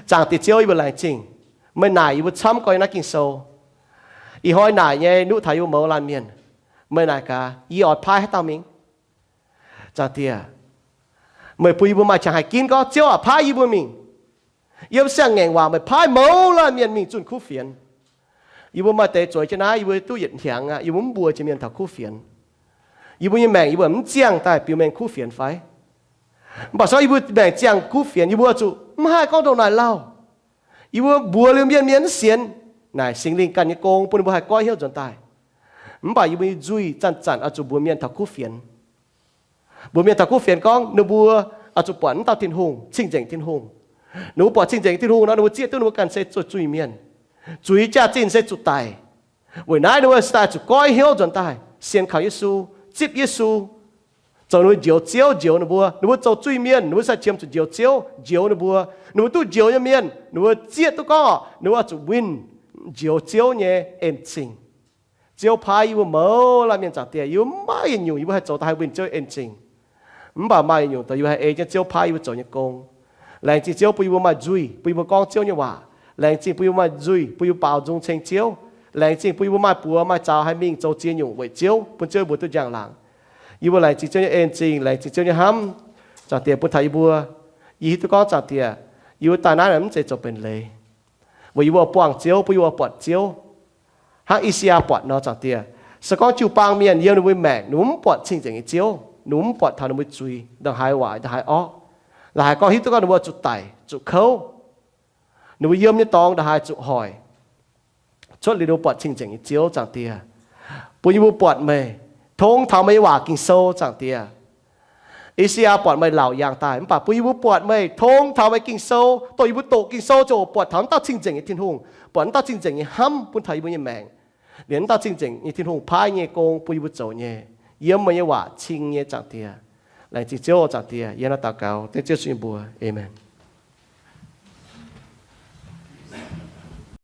Zaangc Diex Ziouv, yie mbuo laengz zingh meih naaic yie mbuo camv gorx nyei naaiv Ging-Sou. Ih hnoi naaic nyei nuqv taux yie mbuo mouz laanh mienh. Meih naaic gaax, yie oix paaiv haaix dauh mingh? Zaangc Diex, meih bun yie mbuo maaih qangx haiz ginv gorngv, Ziouv aac, paaiv yie mbuo mingh. Yiem siang-ngaengc waac meih paaiv mouz laanh mienh mingh zunh kuv fienx. Yie mbuo maaih deix zueiz jienv naaiv, yie mbuo duqv yietc hnyangx aqv, yie mbuo mv mbuox jiex mienh taux kuv fienx. Yie mbuo nyei maengc yie mbuo mv ziangh daaih biux mengh kuv fienx fai? Mv baac se gorngv yie mbuo maengc ziangh kuv fienx, yie mbuo zuqc mv haih gorngv ndongc naaic lauh. Yie mbuo mbuox liuz mienh, mienh mv sienx. Naaic Singx Lingh ganh nyei gong bun ninh mbuo haih goiv hnyouv nzuonx daaih. Mv baac yie mbuo nyei nzuih zanc-zanc oix zuqc mbuox mienh taux kuv fienx. Mbuox mienh taux kuv fienx gorngv ninh mbuo oix zuqc buatc wuov dauh Tin-Hungh, cing-nzengc Tin-Hungh. Ninh mbuo buatc cing-nzengc Tin-Hungh nor, ninh mbuo zieqv duqv ninh mbuo ganh se zuqc zuiz-mienh. Zuiz jaax-zinh se zuqc daic. Weic naaiv ninh mbuo se daaih zuqc goiv hnyouv nzuonx daaih, sienx kaux Yesu, zipv Yesu, zoux ninh mbuo njoux Ziouv njoux ninh mbuo. Ninh mbuo zoux zuiz-mienh, ninh mbuo sai qiemx zuqc njoux Ziouv njoux ninh mbuo. Ninh mbuo duqv njoux nyei mienh, ninh mbuo zieqv duqv gorngv ninh mbuo oix zuqc winh njoux Ziouv nyei en-zingh. Ziouv paaiv yie mbuo mouz laanh mienh, Zaangc Diex, yie mbuo mv maaih yietc nyungc yie mbuo haih zoux daaih haih winh Ziouv en-zingh. Mv baac maaih yietc nyungc dongh yie mbuo haih ei jienv Ziouv paaiv yie mbuo zoux nyei gong. Laengz zingh Ziouv bun yie mbuo maaih nzuih bun yie mbuo gorngv Ziouv nyei waac. Laengz zingh bun yie mbuo maaih nzuih bun yie mbuo baaux nzung ceng Ziouv. Laengz zingh bun yie mbuo maaih buoz maaih zaux haih mingh zoux ziex nyungc weic Ziouv, bun Ziouv yie mbuo duqv njang-laangc. Yie mbuo laengz zingh Ziouv nyei en-zingh, laengz zingh Ziouv nyei hnamv. Zaangc Diex bun taux yie mbuo, yie hiuv duqv gorngv, Zaangc Diex, yie mbuo daaih naaiv mv zeiz zoux benx leiz, weic yie mbuo buangh Ziouv, bun yie mbuo buatc Ziouv hnangv I^saa^yaa buatc nor, Zaangc Diex. Se gorngv jiu-baang mienh yiem ninh mbuo maengc, ninh mbuo mv buatc cing-nzengc nyei Ziouv, ninh mbuo mv buatc taux ninh mbuo zuiz ndongc haaix waaic ndongc haaix orqv, la'haiz gorngv hiuv duqv gorngv ninh mbuo zuqc daic zuqc kouv, ninh mbuo yiem nyei dorngx ndongc haaix zuqc hoic, cuotv liuz ninh mbuo buatc cing-nzengc nyei Ziouv, Zaangc Diex, bun yie mbuo buatc meih, tong taux meih nyei waac Ging-Sou, Zaangc Diex. I^saa^yaa buatc meih laauc yangh daaih, mv baac bun yie mbuo buatc meih tong taux meih Ging-Sou, dongh yie mbuo doqc Ging-Sou ziouc buatc taux wuov dauh cing-nzengc nyei Tin-Hungh, buatc wuov dauh cing-nzengc nyei hnamv bun taux yie mbuo nyei maengc, liemh wuov dauh cing-nzengc nyei Tin-Hungh paaiv nyei gong bun yie mbuo zoux nyei, yiem meih nyei waac cing nyei, Zaangc Diex. Laengz zingh Ziouv, Zaangc Diex. Yie hnangv naaiv daux gaux dengv Ziouv Yesu nyei mbuox. Aamen.